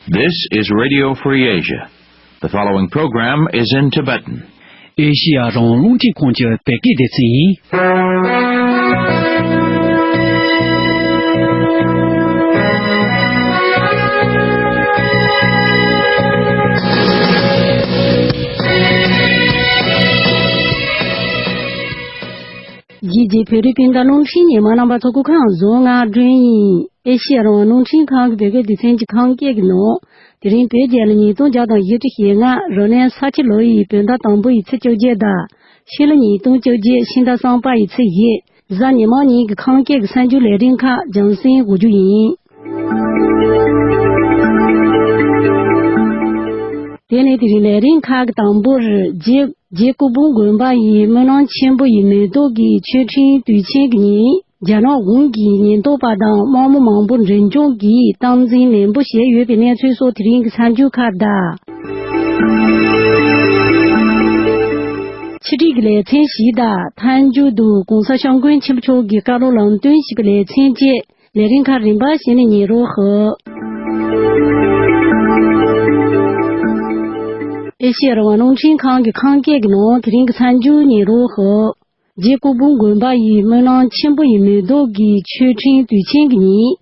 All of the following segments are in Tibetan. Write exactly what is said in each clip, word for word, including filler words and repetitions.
This is Radio Free Asia. The following program is in Tibetan. ཨེ་ཤི་ཡ་རང་དབང་རླུང་འཕྲིན་ཁང་གི་བོད་སྐད་སྡེ་ཚན་ཡིན། རྒྱལ་སྤྱིའི་བོད་རིགས་སྤུན་ཟླ་རླུང་འཕྲིན་ཉན་མཁན་རྣམ་པ་ཚོ་སྐུ་ཁམས་བཟང་། ང་སྒྲོན་ཡིན། ཨེ་ཤི་ཡ་རང་དབང་རླུང་འཕྲིན་ཁང་གི་བོད་སྐད་སྡེ་ཚན་གྱི་ཁམས་སྐད་ཀྱི་ནང་། དེ་རིང་བོད་རྒྱལ་ལོ་ཉིས་སྟོང་བརྒྱ་དང་བཞི་བཅུ་ཞེ་ལྔ། རབ་གནས་ས་ཁྱི་ལོ་ཡི་བོད་ཟླ་དང་པོ་ཡི་ཚེས་བཅོ་བརྒྱད་དང་། ཕྱི་ལོ་ཉིས་སྟོང་བཅོ་བརྒྱད་ཕྱི་ཟླ་གསུམ་པ་ཡི་ཚེས་བཞི། གཟའ་ཉི་མ་ཉིན་གྱི་ཁམས་སྐད་ཀྱི་གསར་འགྱུར་ལས་རིམ་ཁག་རྒྱང་སྲིང་འགོ་འཛུགས་ཡིན། དེ་ནས་དེ་རིང་ལས་རིམ་ཁག་གི་དང་པོར་རྗེ་རྗེ་སྐུ་འབུམ་དགོན་པ་ཡི་སྨོན་ལམ་ཆེན་པོ་ཡི་མེ་ཏོག་གི་མཆོད་སྤྲིན་དུས་ཆེན་གྱི་ཉིན། རྒྱ་ནག་གཞུང་གི་ཉེན་རྟོག་པ་དང་དམག་མི་མང་པོ་འཛིན་སྐྱོང་གིས་སྟངས་འཛིན་ནན་པོ་བྱས་ཡོད་པའི་གནས་ཚུལ་སོགས་དེ་རིང་གི་གསར་འགྱུར་ཁག་དང་། ཕྱི་དྲིལ་གྱི་ལེ་ཚན་ཞིག་དང་། མཐའ་མཇུག་ཏུ་༸གོང་ས་༸སྐྱབས་མགོན་ཆེན་པོ་མཆོག་གི་བཀའ་སློབ་ལམ་སྟོན་ཞེས་པའི་ལེ་ཚན་བཅས། ལས་རིམ་ཁག་རིམ་པ་བཞིན་ཉན་རོགས་ཞུ། ཨེ་ཤེ་ཡ་རང་དབང་རླུང་འཕྲིན་ཁང་གི་ཁམས་སྐད་ཀྱི་ནང་དེ་རིང་གི་གསར་འགྱུར་ཉན་རོགས་ཞུ། རྗེ་སྐུ་འབུམ་དགོན་པ་ཡི་སྨོན་ལམ་ཆེན་པོ་ཡི་མེ་ཏོག་གི་མཆོད་སྤྲིན་དུས་ཆེན་གྱི་ཉིན།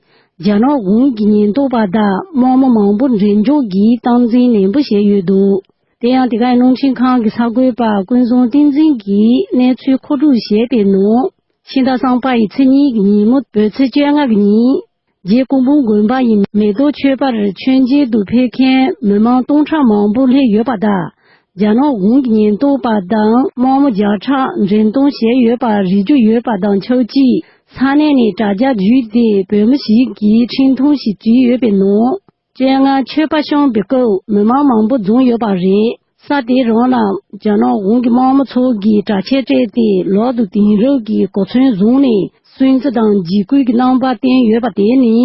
རྒྱ་ནག་གཞུང་གི་ཉེན་རྟོག་པ་དང་དམག་མི་མང་པོ་འཛིན་སྐྱོང་གིས་སྟངས་འཛིན་ནན་པོ་བྱས་ཡོད་འདུག་དེ་ཡང་དེ་གའི་རླུང་འཕྲིན་ཁང་གི་གསར་འགོད་པ་ཀུན་བཟང་བསྟན་འཛིན་གྱིས་གནས་ཚུལ་མཁོ་སྒྲུབ་བྱས་པའི་ནང་། ཕྱི་ཟླ་གསུམ་པ་ཡི་ཚེས་གཉིས་ཀྱི་ཉིན་མོ་བོད་ཚེས་བཅོ་ལྔ་གི་ཉིན། རྗེ་སྐུ་འབུམ་དགོན་པ་ཡི་མེ་ཏོག་མཆོད་པར་མཆོད་མཇལ་དུ་ཕེབས་མཁན་མི་མང་སྟོང་ཕྲག་མང་པོ་སླེབས་ཡོད་པ་དང་། རྒྱ་ནག་གཞུང་གི་ཉེན་རྟོག་པ་དང་དམག་མི་བརྒྱ་ཕྲག་འཛིན་བཟུང་བྱས་ཡོད་པ་རིག་རྒྱུ་ཡོད་པ་དང་ཆབས་ཅིག་ས་གནས་ནས་དྲ་རྒྱ་བརྒྱུད་དེ་བོད་མི་ཞིག་གིས་འཕྲིན་ཐུང་ཞིག་བྲིས་ཡོད་པའི་ནང་། བཅོ་ལྔ་མཆོད་པ་བཤམས་པའི་སྐབས་མི་མང་མང་པོ་འཛོམས་ཡོད་པ་རེད། ས་དེ་རང་ལ་རྒྱ་ནག་གཞུང་གི་དམག་མི་ཚོ་གིས་དྲག་ཆས་སྤྲས་ཏེ་ལག་ཏུ་དེང་རབས་ཀྱི་གོ་མཚོན་བཟུང་ནས་སུན་གཙེར་དང་འཇིགས་སྐུལ་གྱི་རྣམ་པ་བསྟན་ཡོད་པ་དེ་ནི་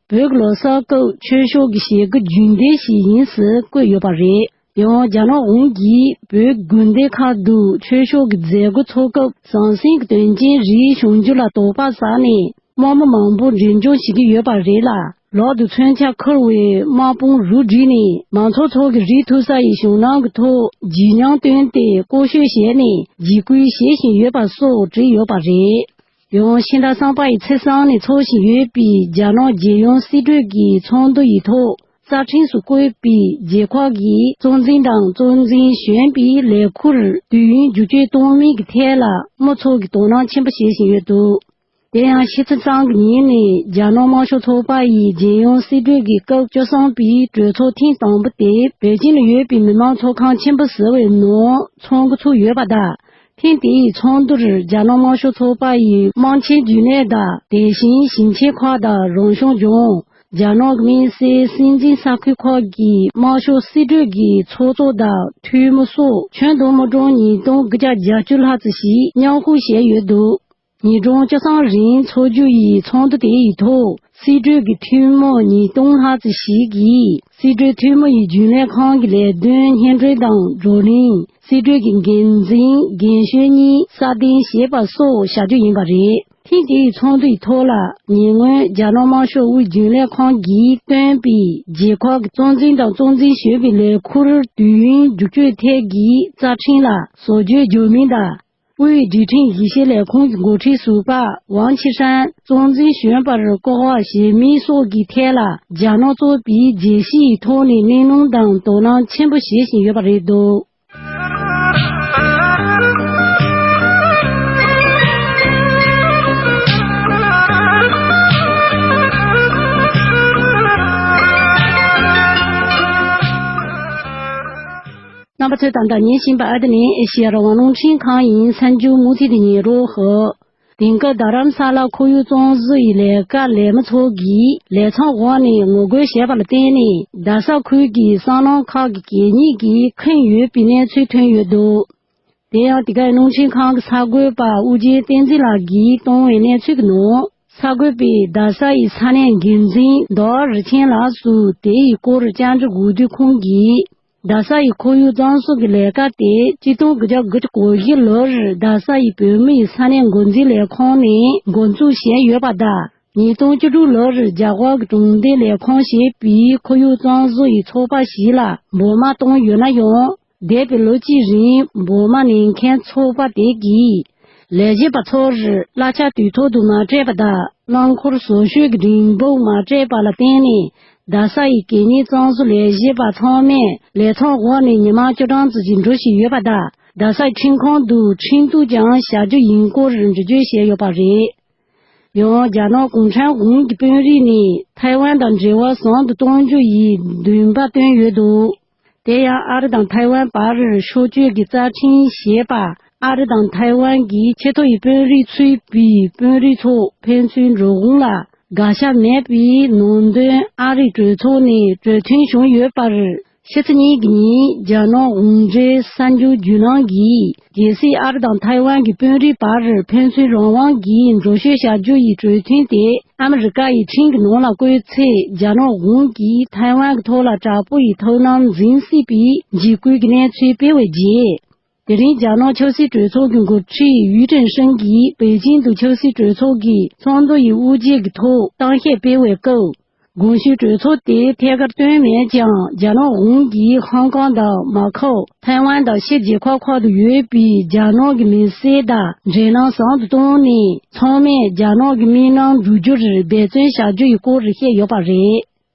བོད་ཀྱི་ལོ་གསར་སྐབས་ཆོས་ཕྱོགས་ཀྱི་བྱེད་སྒོ་རྒྱུན་ལྡན་ཞིག་ཡིན་ཟེར་བཀོད་ཡོད་པ་རེད། ཡང་རྒྱ་ནག་གཞུང་གིས་བོད་དགོན་སྡེ་ཁག་ཏུ་ཆོས་ཕྱོགས་ཀྱི་མཛད་སྒོ་འཚོགས་སྐབས་ཟང་ཟིང་གི་དོན་རྐྱེན་རིགས་བྱུང་རྒྱུ་ལ་དོགས་པ་ཟ་ནས། དམག་མི་མང་པོ་འཛིན་སྐྱོང་བྱེད་ཀྱི་ཡོད་པ་རེད་ལ། ལག་ཏུ་མཚོན་ཆ་འཁུར་བའི་དམག་དཔུང་རུ་བསྒྲིགས་ནས་མང་ཚོགས་ཚོ་གི་རིགས་ཐུག་ས་ཡི་གཞུང་ལམ་གྱི་ཐོག་བརྗིད་ཉམས་བཏོན་ཏེ་ལྐོག་བཤད་བྱས་ནས་འཇིགས་སྐུལ་བྱེད་བཞིན་ཡོད་པ་སོགས་བྲིས་ཡོད་པ་རེད། ཡང་ཕྱི་ཟླ་གསུམ་པ་ཡི་ཚེས་གསུམ་ནས་འཚོགས་བཞིན་ཡོད་པའི་རྒྱ་ནག་རྒྱལ་ཡོངས་སྲིད་གྲོས་ཀྱི་ཚོགས་འདུ་ཡི་ཐོག་རྩ་ཁྲིམས་སུ་བཀོད་པའི་རྒྱལ་ཁབ་ཀྱི་གཙོ་འཛིན་དང་གཙོ་འཛིན་གཞོན་པའི་ལས་ཁུར་དུས་ཡུན་བསྒྱུར་བཅོས་གཏོང་མིན་གྱི་ཐད་ལ་མི་ཚོགས་ཀྱིས་དོ་སྣང་ཆེན་པོ་བྱེད་བཞིན་ཡོད་འདུག་དེ་ཡང་ཕྱི་ཚེས་གསུམ་གྱི་ཉིན་ནས་རྒྱ་ནག་དམར་ཤོག་ཚོགས་པ་ཡི་རྒྱལ་ཡོངས་སྲིད་གྲོས་ཀྱི་སྐབས་བཅུ་གསུམ་པའི་གྲོས་ཚོགས་ཐེངས་དང་པོ་དེ་པེ་ཅིང་ལ་ཡོད་པའི་མི་དམངས་ཚོགས་ཁང་ཆེན་པོ་ཟེར་བའི་ནང་ཚོགས་འགོ་ཚུགས་ཡོད་པ་དང་། ཐེངས་དེའི་ཚོགས་འདུར་རྒྱ་ནག་དམར་ཤོག་ཚོགས་པ་ཡི་དམངས་ཆེན་རྒྱུན་ལས་དང་དེ་བཞིན་ཞིང་ཆེན་ཁག་དང་རང་སྐྱོང་ལྗོངས། རྒྱ་ནག་གི་དམིགས་བསལ་སྲིད་འཛིན་ས་ཁུལ་ཁག་གི་དམར་ཤོག་སྲིད་གྲོས་ཀྱི་ཚོགས་གཙོ་དང་འཐུས་མི་སོགས་ཁྱོན་བསྡོམས་མི་གྲངས་ཉིས་སྟོང་དགུ་བརྒྱ་བརྒྱད་ཅུ་ལྷག་ཙམ་ཞིག་མཉམ་ཞུགས་བྱས་ཡོད་འདུག་ཉིན་གྲངས་བཅུ་གསུམ་རིང་འཚོགས་རྒྱུ་ཡི་ཚོགས་འདུ་དེ་ཡི་ཐོག་སྲིད་གྲོས་ཀྱི་འཐུས་མི་ཉིས་སྟོང་ལྷག་ཙམ་ཞིག་གིས་སྲིད་གྲོས་འཐུས་མི་ཡི་རྒྱུན་ལས་ཁང་གི་ལས་དོན་སྙན་སྒྲོན་དང་བགྲོ་གླེང་། སྲིད་གྲོས་ཀྱི་འགན་འཛིན་རྒན་གཞོན་གཉིས་སྲ་བརྟན་བྱེད་པ་སོགས་བྱ་རྒྱུ་ཡིན་པ་རེད། ཐེངས་དེའི་ཚོགས་འདུའི་ཐོག་ལ་ཉེ་སྔོན་རྒྱ་ནག་དམར་ཤོག་དབུས་རྒྱུན་ལས་ཁང་གིས་བཏོན་པའི་རྒྱལ་ཁབ་ཀྱི་གཙོ་འཛིན་དང་གཙོ་འཛིན་གཞོན་པའི་ལས་ཁུར་དུས་ཡུན་བསྒྱུར་བཅོས་ཐད་ཀྱི་རྩ་ཁྲིམས་ལ་བཟོ་བཅོས་བརྒྱབ་མིན་དང་། དབུས་སྒྲིག་ཁྲིམས་ཞིབ་བཤེར་ལས་ཁུངས་ཀྱི་འགོ་ཁྲིད་ཟུར་པ་ཝང་ཆི་ཧྲན་གཙོ་འཛིན་གཞོན་པར་བསྐོ་བ་བྱེད་མིན་སོགས་ཀྱི་ཐད་ལ་རྒྱ་ནག་གཙོས་པའི་རྒྱལ་སྤྱིའི་ཐོག་ནས་གླེང་སློང་དང་དོ་སྣང་ཆེན་པོ་བྱེད་བཞིན་ཡོད་པ་རེད་འདུག་རྣམ་པ་ཚོས་ད་ལྟ་ཉན་བཞིན་པ་ཨ་དེ་ནི་ཨེ་ཤི་ཡ་རང་དབང་རླུང་འཕྲིན་ཁང་ཡིན། གསར་འགྱུར་མུ་མཐུད་དུ་ཉན་རོགས་ཞུ། དེང་སྐབས་རྡ་རམ་ས་ལ་ཁོར་ཡུག་བཙོང་བཟོ་ཡི་ལས་ཀ་ལས་མི་ཚོ་གིས་ལས་མཚམས་འོག་ནས་ངོ་རྒོལ་བྱས་པ་ལ་བརྟེན་ནས་རྡ་ས་ཁུལ་གྱི་སྲང་ལམ་ཁག་གི་གད་སྙིགས་ཀྱིས་ཁེངས་ཡོད་པའི་གནས་ཚུལ་ཐོན་ཡོད་འདུག་དེ་ཡང་དེ་གའི་རླུང་འཕྲིན་ཁང་གི་གསར་འགོད་པ་ཨུ་རྒྱན་བསྟན་འཛིན་ལགས་ཀྱིས་བཏང་བའི་གནས་ཚུལ་གྱི་ནང་། གསར་འགོད་པས་རྡ་ས་ཡི་ས་གནས་འགན་འཛིན་ཟླ་བ་རིན་ཆེན་ལགས་སུ་དེ་ཡི་སྐོར་བཅར་འདྲི་འགོ་དུས་ཁོང་གིས། རྡ་ས་ཡི་ཁོར་ཡུག་གཙང་བཟོ་གི་ལས་ཀ་དེ་གཅིག་སྟོང་དགུ་བརྒྱ་དགུ་བཅུ་གོ་བཞི་ལོར་རྡ་ས་ཡི་བོད་མིའི་ས་གནས་འགོ་འཛིན་ལས་ཁང་ནས་འགོ་འཛུགས་བྱས་ཡོད་པ་དང་། ཉིས་སྟོང་བཅུ་དྲུག་ལོར་རྒྱ་གར་གྱི་གྲོང་སྡེ་ལས་ཁུངས་ཞེས་པའི་ཁོར་ཡུག་གཙང་བཟོ་ཡི་ཚོགས་པ་ཞིག་ལ་འབུལ་མ་བཏང་ཡོད་ན་ཡང་། འདས་པའི་ལོ་གཅིག་རིང་འབུལ་མ་ལེན་མཁན་ཚོགས་པ་དེ་གིས། ལས་བྱེད་པ་ཚོར་གླ་ཆ་དུས་ཐོག་ཏུ་མ་སྤྲད་པ་དང་། རླངས་འཁོར་བཟོ་བཤོས་ཀྱི་རིན་སྤུངས་མ་སྤྲད་པ་ལ་བརྟེན་ནས། རྡ་ས་ཡི་གད་སྙིགས་གཙང་བཟོ་ལས་བྱེད་པ་ཚང་མས་ལས་མཚམས་འོག་ནས་ཉི་མ་བཅུ་གྲངས་ཙམ་ཞིག་འགྲོ་བཞིན་ཡོད་པ་དང་། རྡ་སའི་ཁྲིམས་ཁང་དུ་ཁྲིམས་གཏུག་ཀྱང་བྱ་རྒྱུ་ཡིན་སྐོར་འགྲེལ་བརྗོད་བྱས་ཡོད་པ་རེད། ཡང་རྒྱ་ནག་གུང་ཁྲན་དབང་གི་དཔོན་རིགས་ནས་ཐའེ་ཝན་དང་འབྲེལ་བ་བཟང་དུ་གཏོང་རྒྱུ་ཡི་འདུན་པ་བཏོན་ཡོད་འདུག་དེ་ཡང་ཨ་རི་དང་ཐའེ་ཝན་བར་ཕྱོགས་གཅོད་ཀྱི་རྩ་ཁྲིམས་ཞེས་པ། ཨ་རི་དང་ཐའེ་ཝན་གྱི་ཆེས་མཐོ་ཡི་དཔོན་རིགས་ཚུད་པའི་དཔོན་རིགས་ཚོ་ཕན་ཚུན་འགྲོ་འོང་ལ་དགག་བྱ་མེད་པའི་ནང་དོན་ཨ་རིའི་གྲོས་ཚོགས་ནས་གྲོས་མཐུན་བྱུང་ཡོད་པར། ཕྱི་ཚེས་གཉིས་ཀྱི་ཉིན་རྒྱ་ནག་གུང་ཁྲན་གསར་འགྱུར་བརྒྱུད་ལམ་གྱིས། གལ་སྲིད་ཨ་རི་དང་ཐའེ་ཝན་གྱི་དཔོན་རིགས་བར་ཕན་ཚུན་རང་དབང་གིས་འགྲོ་སྐྱོད་བྱ་རྒྱུ་ཡི་གྲོས་མཐུན་དེ་ཨ་མི་རི་ཀ་ཡི་ཁྲིམས་ཀྱི་ནང་ལ་བཀོད་ཚེ། རྒྱ་ནག་གཞུང་གིས་ཐའེ་ཝན་གྱི་ཐོག་ལ་དྲག་པོ་ཡི་ཐབས་ལམ་འཛིན་སྲིད་པའི་འཇིགས་སྐུལ་གྱི་གནས་ཚུལ་སྤེལ་བའི་རྗེས། དེ་རིང་རྒྱ་ནག་ཆབ་སྲིད་གྲོས་ཚོགས་ཀྱི་འགོ་ཁྲིད་ཡུས་ཀྲེང་ཧྲེང་གིས་པེ་ཅིང་དུ་ཆབ་སྲིད་གྲོས་ཚོགས་ཀྱི་ཚོགས་འདུ་ཡི་དབུ་འབྱེད་ཀྱི་ཐོག་གཏམ་བཤད་སྤེལ་བའི་སྐབས། དགོངས་ཞུའི་གྲོས་ཚོགས་དེ་ཐད་ཀར་བཏོན་མེད་ཀྱང་། རྒྱ་ནག་གཞུང་གིས་ཧོང་ཀོང་དང་མ་ཁའོ། ཐའེ་ཝན་དང་ཕྱི་རྒྱལ་ཁག་ཁག་ཏུ་ཡོད་པའི་རྒྱ་ནག་གི་མི་སེར་དང་འབྲེལ་ལམ་བཟང་དུ་བཏང་ནས། ཚང་མས་རྒྱ་ནག་གི་མིག་ནང་འགྲོ་རྒྱུར་འབད་བརྩོན་བྱ་རྒྱུ་ཡི་སྐོར་བཤད་ཡོད་པ་རེད།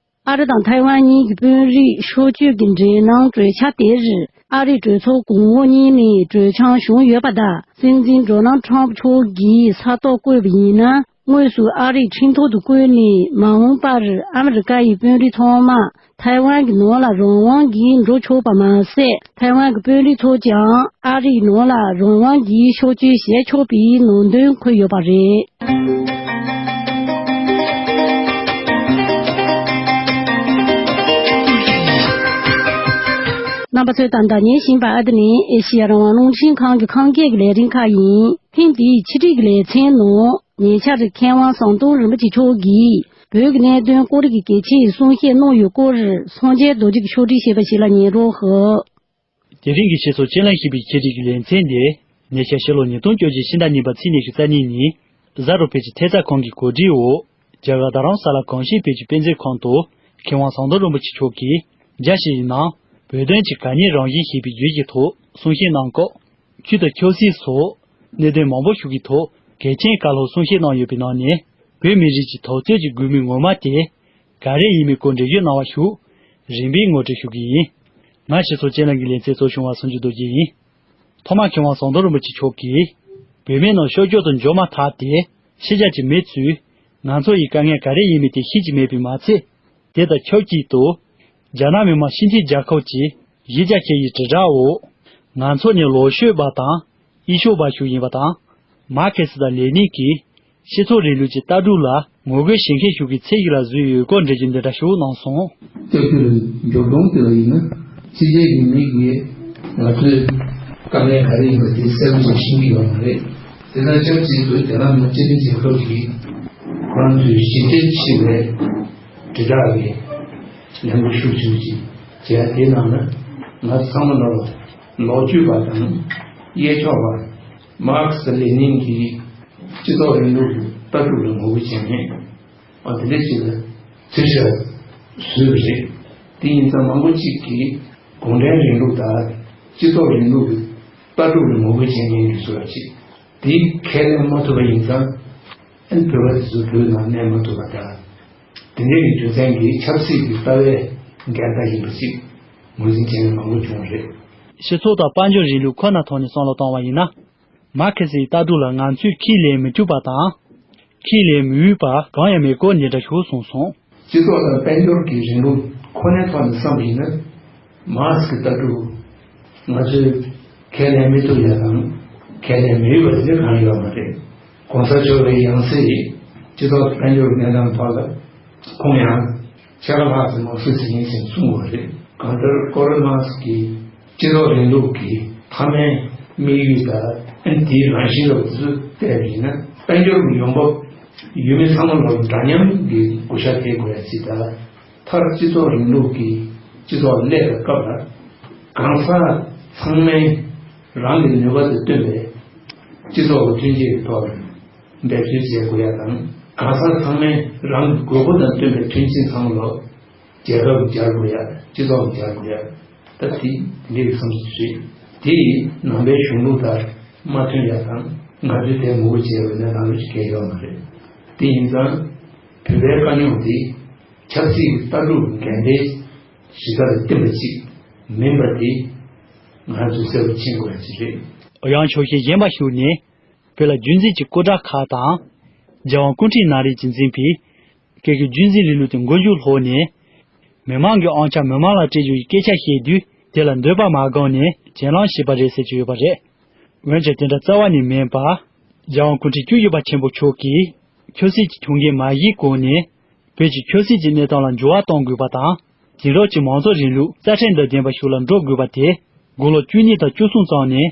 ཨ་རི་དང་ཐའེ་ཝན་གཉིས་ཀྱི་དཔོན་རིགས་ཕྱོགས་བསྐྱོད་ཀྱི་འབྲེལ་ལམ་གྲོས་འཆར་དེར། ཨ་རིའི་གྲོས་ཚོགས་གོང་འོག་གཉིས་ནས་གྲོས་འཆར་བྱུང་ཡོད་པ་དང་། སྲིད་འཛིན་ཌོ་ནལ་ཊམ་མཆོག་གིས་ས་ཐོག་བཀོད་པ་ཡིན་ན། དངོས་སུ་ཨ་རིའི་ཁྲིམས་ཐོག་ཏུ་བཀོད་ནས། མ་འོངས་པར་ཨ་མི་རི་ཀ་ཡི་དཔོན་རིགས་ཚང་མ་ཐའེ་ཝན་གྱི་ནང་ལ་རང་དབང་གིས་འགྲོ་ཆོག་པ་མ་ཟད། ཐའེ་ཝན་གྱི་དཔོན་རིགས་ཚོ་ཀྱང་ཨ་རིའི་ནང་ལ་རང་དབང་གིས་ཕྱོགས་བསྐྱོད་བྱེད་ཆོག་པའི་ནང་དོན་འཁོད་ཡོད་པ་རེད། རྣམ་པ་ཚོས་ད་ལྟ་ཉན་བཞིན་པ་ཨ་དེ་ནི་ཨེ་ཤེ་ཡ་རང་དབང་རླུང་འཕྲིན་ཁང་གི་ཁམས་སྐད་ཀྱི་ལས་རིམ་ཁག་ཡིན། ཐེངས་འདིའི་ཕྱི་དྲིལ་གྱི་ལེ་ཚན་ནང་ཉེ་ཆར་མཁས་དབང་ཟམ་གདོང་རིན་པོ་ཆེ་མཆོག་གིས་བོད་ཀྱི་གནད་དོན་སྐོར་གྱི་གལ་ཆེའི་གསུང་བཤད་གནང་ཡོད་སྐོར་སངས་རྒྱས་རྡོ་རྗེ་གིས་ཕྱོགས་སྒྲིག་བྱས་པ་ཞིག་ལ་ཉན་རོགས་ཞུ། དེ་རིང་གི་ཆེད་ཚོགས་སྤྱི་ལྷན་ཞེས་པའི་ཆེད་སྒྲིག་གི་ལེ་ཚན་དེ། ཉེ་ཆར་ཕྱི་ལོ་ཉིས་སྟོང་བཅོ་བརྒྱད་ཕྱི་ཟླ་གཉིས་པ་ཚེས་ཉི་ཤུ་རྩ་གཉིས་ཉིན། གཟའ་རུ་ཕེ་ཆི་ཐེབས་རྩ་ཁང་གི་གོ་སྒྲིག་འོག་རྒྱ་གར་རྡ་རམ་ས་ལ་གངས་སྐྱིད་བོད་ཀྱི་དཔེ་མཛོད་ཁང་དུ། མཁས་དབང་ཟམ་གདོང་རིན་པོ་ཆེ་མཆོག་གིས། རྒྱ་ཞིག་ཡིན་ནའང་། བོད་དོན་གྱི་གད་སྙིགས་རང་བཞིན་ཞེས་པའི་བརྗོད་ཀྱི་ཐོག་གསུང་བཤད་གནང་སྐབས། ཆོས་དང་ཆབ་སྲིད་སོགས། གནད་དོན་མང་པོ་ཞིག་གི་ཐོག་གལ་ཆེན་བཀའ་སློབ་གསུང་བཤད་གནང་ཡོད་པའི་ནང་ནས། བོད་མི་རིགས་ཀྱི་དོགས་གཅོད་ཀྱི་དགོས་དམིགས་ངོ་མ་དེ། ག་རེ་ཡིན་མིན་སྐོར་འགྲེལ་བརྗོད་གནང་བ་ཞུ། རིམ་པས་ངོ་སྤྲོད་ཞུ་གི་ཡིན། ང་ཆེད་ཚོགས་སྤྱི་ལྷན་གྱི་ལེ་ཚན་གཙོ་སྐྱོང་བ་སངས་རྒྱས་རྡོ་རྗེ་ཡིན། ཐོག་མར་མཁས་དབང་ཟམ་གདོང་རིན་པོ་ཆེ་མཆོག་གིས། བོད་མིའི་ནང་ཤོར་སྐྱོད་དུ་འཇུག་མ་ཐག་སྟེ། ཕྱི་རྒྱལ་གྱི་མི་ཚོས། ང་ཚོ་ཡི་དཀའ་ངལ་ག་རེ་ཡིན་མིན་དེ་ཤེས་ཀྱི་མེད་པས་མ་ཚད། དེ་དང་ཆབས་ཅིག་ཏུ། རྒྱ་ནག་མི་དམངས་སྤྱི་མཐུན་རྒྱལ་ཁབ་ཀྱི་གཞིས་ཆགས་ཁག་གི་དྲིལ་བསྒྲགས་འོག་ང་ཚོ་ནི་ལོག་ཤོར་པ་དང་། དབྱེ་ཤོར་བ་ཞིག་ཡིན་པ་དང་། མར་ཁེ་སི་དང་ལེ་ནིན་གྱིས། སྤྱི་ཚོགས་རིང་ལུགས་ཀྱི་ལྟ་གྲུབ་ལ་ངོ་རྒོལ་བྱེད་མཁན་ཞིག་གི་ཚད་ཡིག་ལ་བཟོས་ཡོད་སྐོར་འགྲེལ་བརྗོད་འདི་འདྲ་ཞིག་གནང་སོང་། སྐྱབས་བཅོལ་འབྱོར་གདོང་དེ་ལ་ཡིན་ན། ཕྱི་རྒྱལ་གྱི་མི་གིས་ང་ཚོའི་དཀའ་ངལ་ག་རེ་ཡིན་པ་དེ་གསལ་པོ་ཞིག་ཤེས་ཀྱི་ཡོད་མ་རེད། དེ་དང་ཆབས་ཅིག་ཏུ་རྒྱ་ནག་མི་དམངས་སྤྱི་མཐུན་རྒྱལ་ཁབ་ཀྱིས་ཁོ་རང་ཚོའི་ཞི་བདེ་ཆེ་བའི་དྲིལ་བསྒྲགས་ཀྱི་ལས་འགུལ་ཤུགས་ཆེན་པོ་ཅིག་བྱས། དེའི་ནང་ན་ང་ཚོ་ཚང་མ་ལོག་ལོག་སྤྱོད་པ་དང་། གཡས་ཕྱོགས་པ་མར་ཁེ་སི་ལེ་ནིན་གྱི་སྤྱི་ཚོགས་རིང་ལུགས་ཀྱི་ལྟ་གྲུབ་ལ་ངོ་རྒོལ་བྱེད་མཁན། ཨ། དེ་འདྲ་ཞིག་ལ་ཚིག་ཞིབ་བཟོས་པ་རེད། དེ་ཡིན་ཙང་མང་པོ་གཅིག་གིས་གུང་ཁྲན་རིང་ལུགས་དང་སྤྱི་ཚོགས་རིང་ལུགས་ཀྱི་ལྟ་གྲུབ་ལ་ངོ་རྒོལ་བྱེད་མཁན་གྱི་བཟོ་འདྲ་ཅིག་དེ་ཁས་ལེན་མ་ཐུབ་པ་ཡིན་ཙང་། ཨ་ནི་བོད་པ་དེ་ཚོ་བོད་ནང་གནས་མ་ཐུབ་པ་དང་། དེ་འདྲའི་རྒྱུ་མཚན་གྱིས་ཆབ་སྲིད་ཀྱི་ལྟ་བའི་འགལ་ཟླ་ཡིན་པ་ཞིག་ངོས་འཛིན་བྱེད་མཁན་མང་པོ་བྱུང་བ་རེད། སྤྱི་ཚོགས་དང་དཔལ་འབྱོར་རིང་ལུགས་ཁོ་ན་ཐོག་ནས་བསམ་བློ་བཏང་བ་ཡིན་ན། མར་ཁེ་སིའི་ལྟ་གྲུབ་ལ་ང་ཚོས་ཁས་ལེན་མི་བཅུག་པ་དང་། ཁས་ལེན་མི་འོས་པ་གང་ཡང་མེད་སྐོར་འདི་འདྲ་ཞིག་གསུངས་སོང་། སྤྱི་ཚོགས་དང་དཔལ་འབྱོར་གྱི་རིང་ལུགས་ཁོ་ནའི་ཐོག་ནས་བསམ་པ་ཡིན་ན། མར་ཁེ་སིའི་ལྟ་གྲུབ་ང་ཚོས་ཁས་ལེན་མི་ཐུབ་ཡ་དང་། ཁས་ལེན་མི་འོས་པ་དེ་གང་ཡོད་མ་རེད། གོང་ས་མཆོག་གི་ཡང་སྲིད་སྤྱི་ཚོགས་དང་དཔལ་འབྱོར་གྱི་གནས་སྟངས་ཐོག་ལ་ཁོང་ཡང་། ཆེ་ལ་ལྷག་ཙམ་མང་སུ་ཟིན་ཡིན་ཟེར་གསུངས་པ་རེད། གང་ལྟར་ཀརལ་མར་ཁེ་སི་གིས་སྤྱི་ཚོགས་རིང་ལུགས་ཀྱི་མཐའ་མའི་དམིགས་ཡུལ་དང་། ཨ་ནི་དེའི་རང་བཞིན་ལ་ཚུར་བལྟས་པ་ཡིན་ན། དཔལ་འབྱོར་གྱི་ཡོང་འབབ་ཡུལ་མི་ཚང་མ་ལ་འདྲ་མཉམ་གྱི་བགོ་བཤའ་དེ་དགོས་ཡ་ཅིག་དང་། མཐར་སྤྱི་ཚོགས་རིང་ལུགས་ཀྱི་སྤྱི་ཚོགས་སླེབས་པའི་སྐབས་ལ། གང་ཟག་ཚང་མས་རང་གི་ནུས་པ་དང་བསྟུན་པའི་སྤྱི་ཚོགས་ཀྱི་མཐུན་རྐྱེན་གྱི་ཐོག་ལ་འབད་རྩོལ་བྱེད་དགོས་ཡ་དང་། གང་ཟག་ཚང་མས་རང་གི་དགོས་མཁོ་དང་བསྟུན་པའི་མཐུན་རྐྱེན་ཚང་མ་ལོ། རྒྱལ་ཁབ་ཀྱིས་སྦྱར་དགོས་ཡ། སྤྱི་ཚོགས་ཀྱིས་སྦྱར་དགོས་ཡ། ད་དེ་དེ་འདྲའི་བསམ་ཚུལ་རེད། དེ་ཡིས་ནང་པའི་གཞུང་ལུགས་ལྟར་མ་མཐུན་ཡ་དང་། ང་ཚོས་དེ་ངོ་རྒོལ་བྱེད་པའི་གནས་སྟངས་ལ་ཅིག་གལ་ཡོད་མ་རེད། དེ་ཡིན་ཙང་བོད་པའི་དཀའ་རྙོག་འདི་ཆབ་སྲིད་ཀྱི་ལྟ་གྲུབ་འགལ་ཟླའི་གཞི་རྩ་ལ་བརྟེན་པ་ཅིག་མིན་པ་དེ་ང་ཚོས་གསལ་པོ་མཁྱེན་དགོས་ཡ་ཅིག་རེད། ཨུ་ཡོན་ཆོས་ཤེས་གཞན་པ་ཞིག་ནས། བོད་ལ་རྒྱུན་འཛིན་གྱི་སྐུ་དྲག་ཁག་དང་། རྒྱལ་དབང་སྐུ་ཕྲེང་ན་རེ་གིས་འཛིན་པའི་སྐད་ཀྱི་རྒྱུན་འཛིན་རིང་ལུགས་དེ་མགོ་མཇུག་ལྷོག་ནས། མི་མང་གི་དབང་ཆ་མི་མང་ལ་སྤྲད་རྒྱུ་ཡི་སྐད་ཆ་བཤད་དུས། དེ་ལ་འདོད་པ་མ་བསྒོམས་ནས་གྱེན་ལངས་བྱས་པ་རེད་ཟེར་གྱི་ཡོད་པ་རེད། འོན་ཀྱང་དེ་འདྲ་རྩ་བ་ནས་མིན་པར། རྒྱལ་དབང་སྐུ་ཕྲེང་བཅུ་བཞི་པ་ཆེན་པོ་མཆོག་གིས་ཆབ་སྲིད་ཀྱི་ཐུགས་འགན་མ་བཞེས་གོང་ནས། བོད་ཀྱི་ཆབ་སྲིད་ཀྱི་གནས་སྟངས་ལ་འགྱུར་བ་གཏོང་དགོས་པ་དང་། དེང་རབས་ཀྱི་མང་གཙོ་རིང་ལུགས་རྩ་ཁྲིམས་དང་ལྡན་པ་ཞིག་ལ་འགྲོ་དགོས་པ་དེ། དགུང་ལོ་བཅུ་གཉིས་དང་བཅུ་གསུམ་ཙམ་ནས་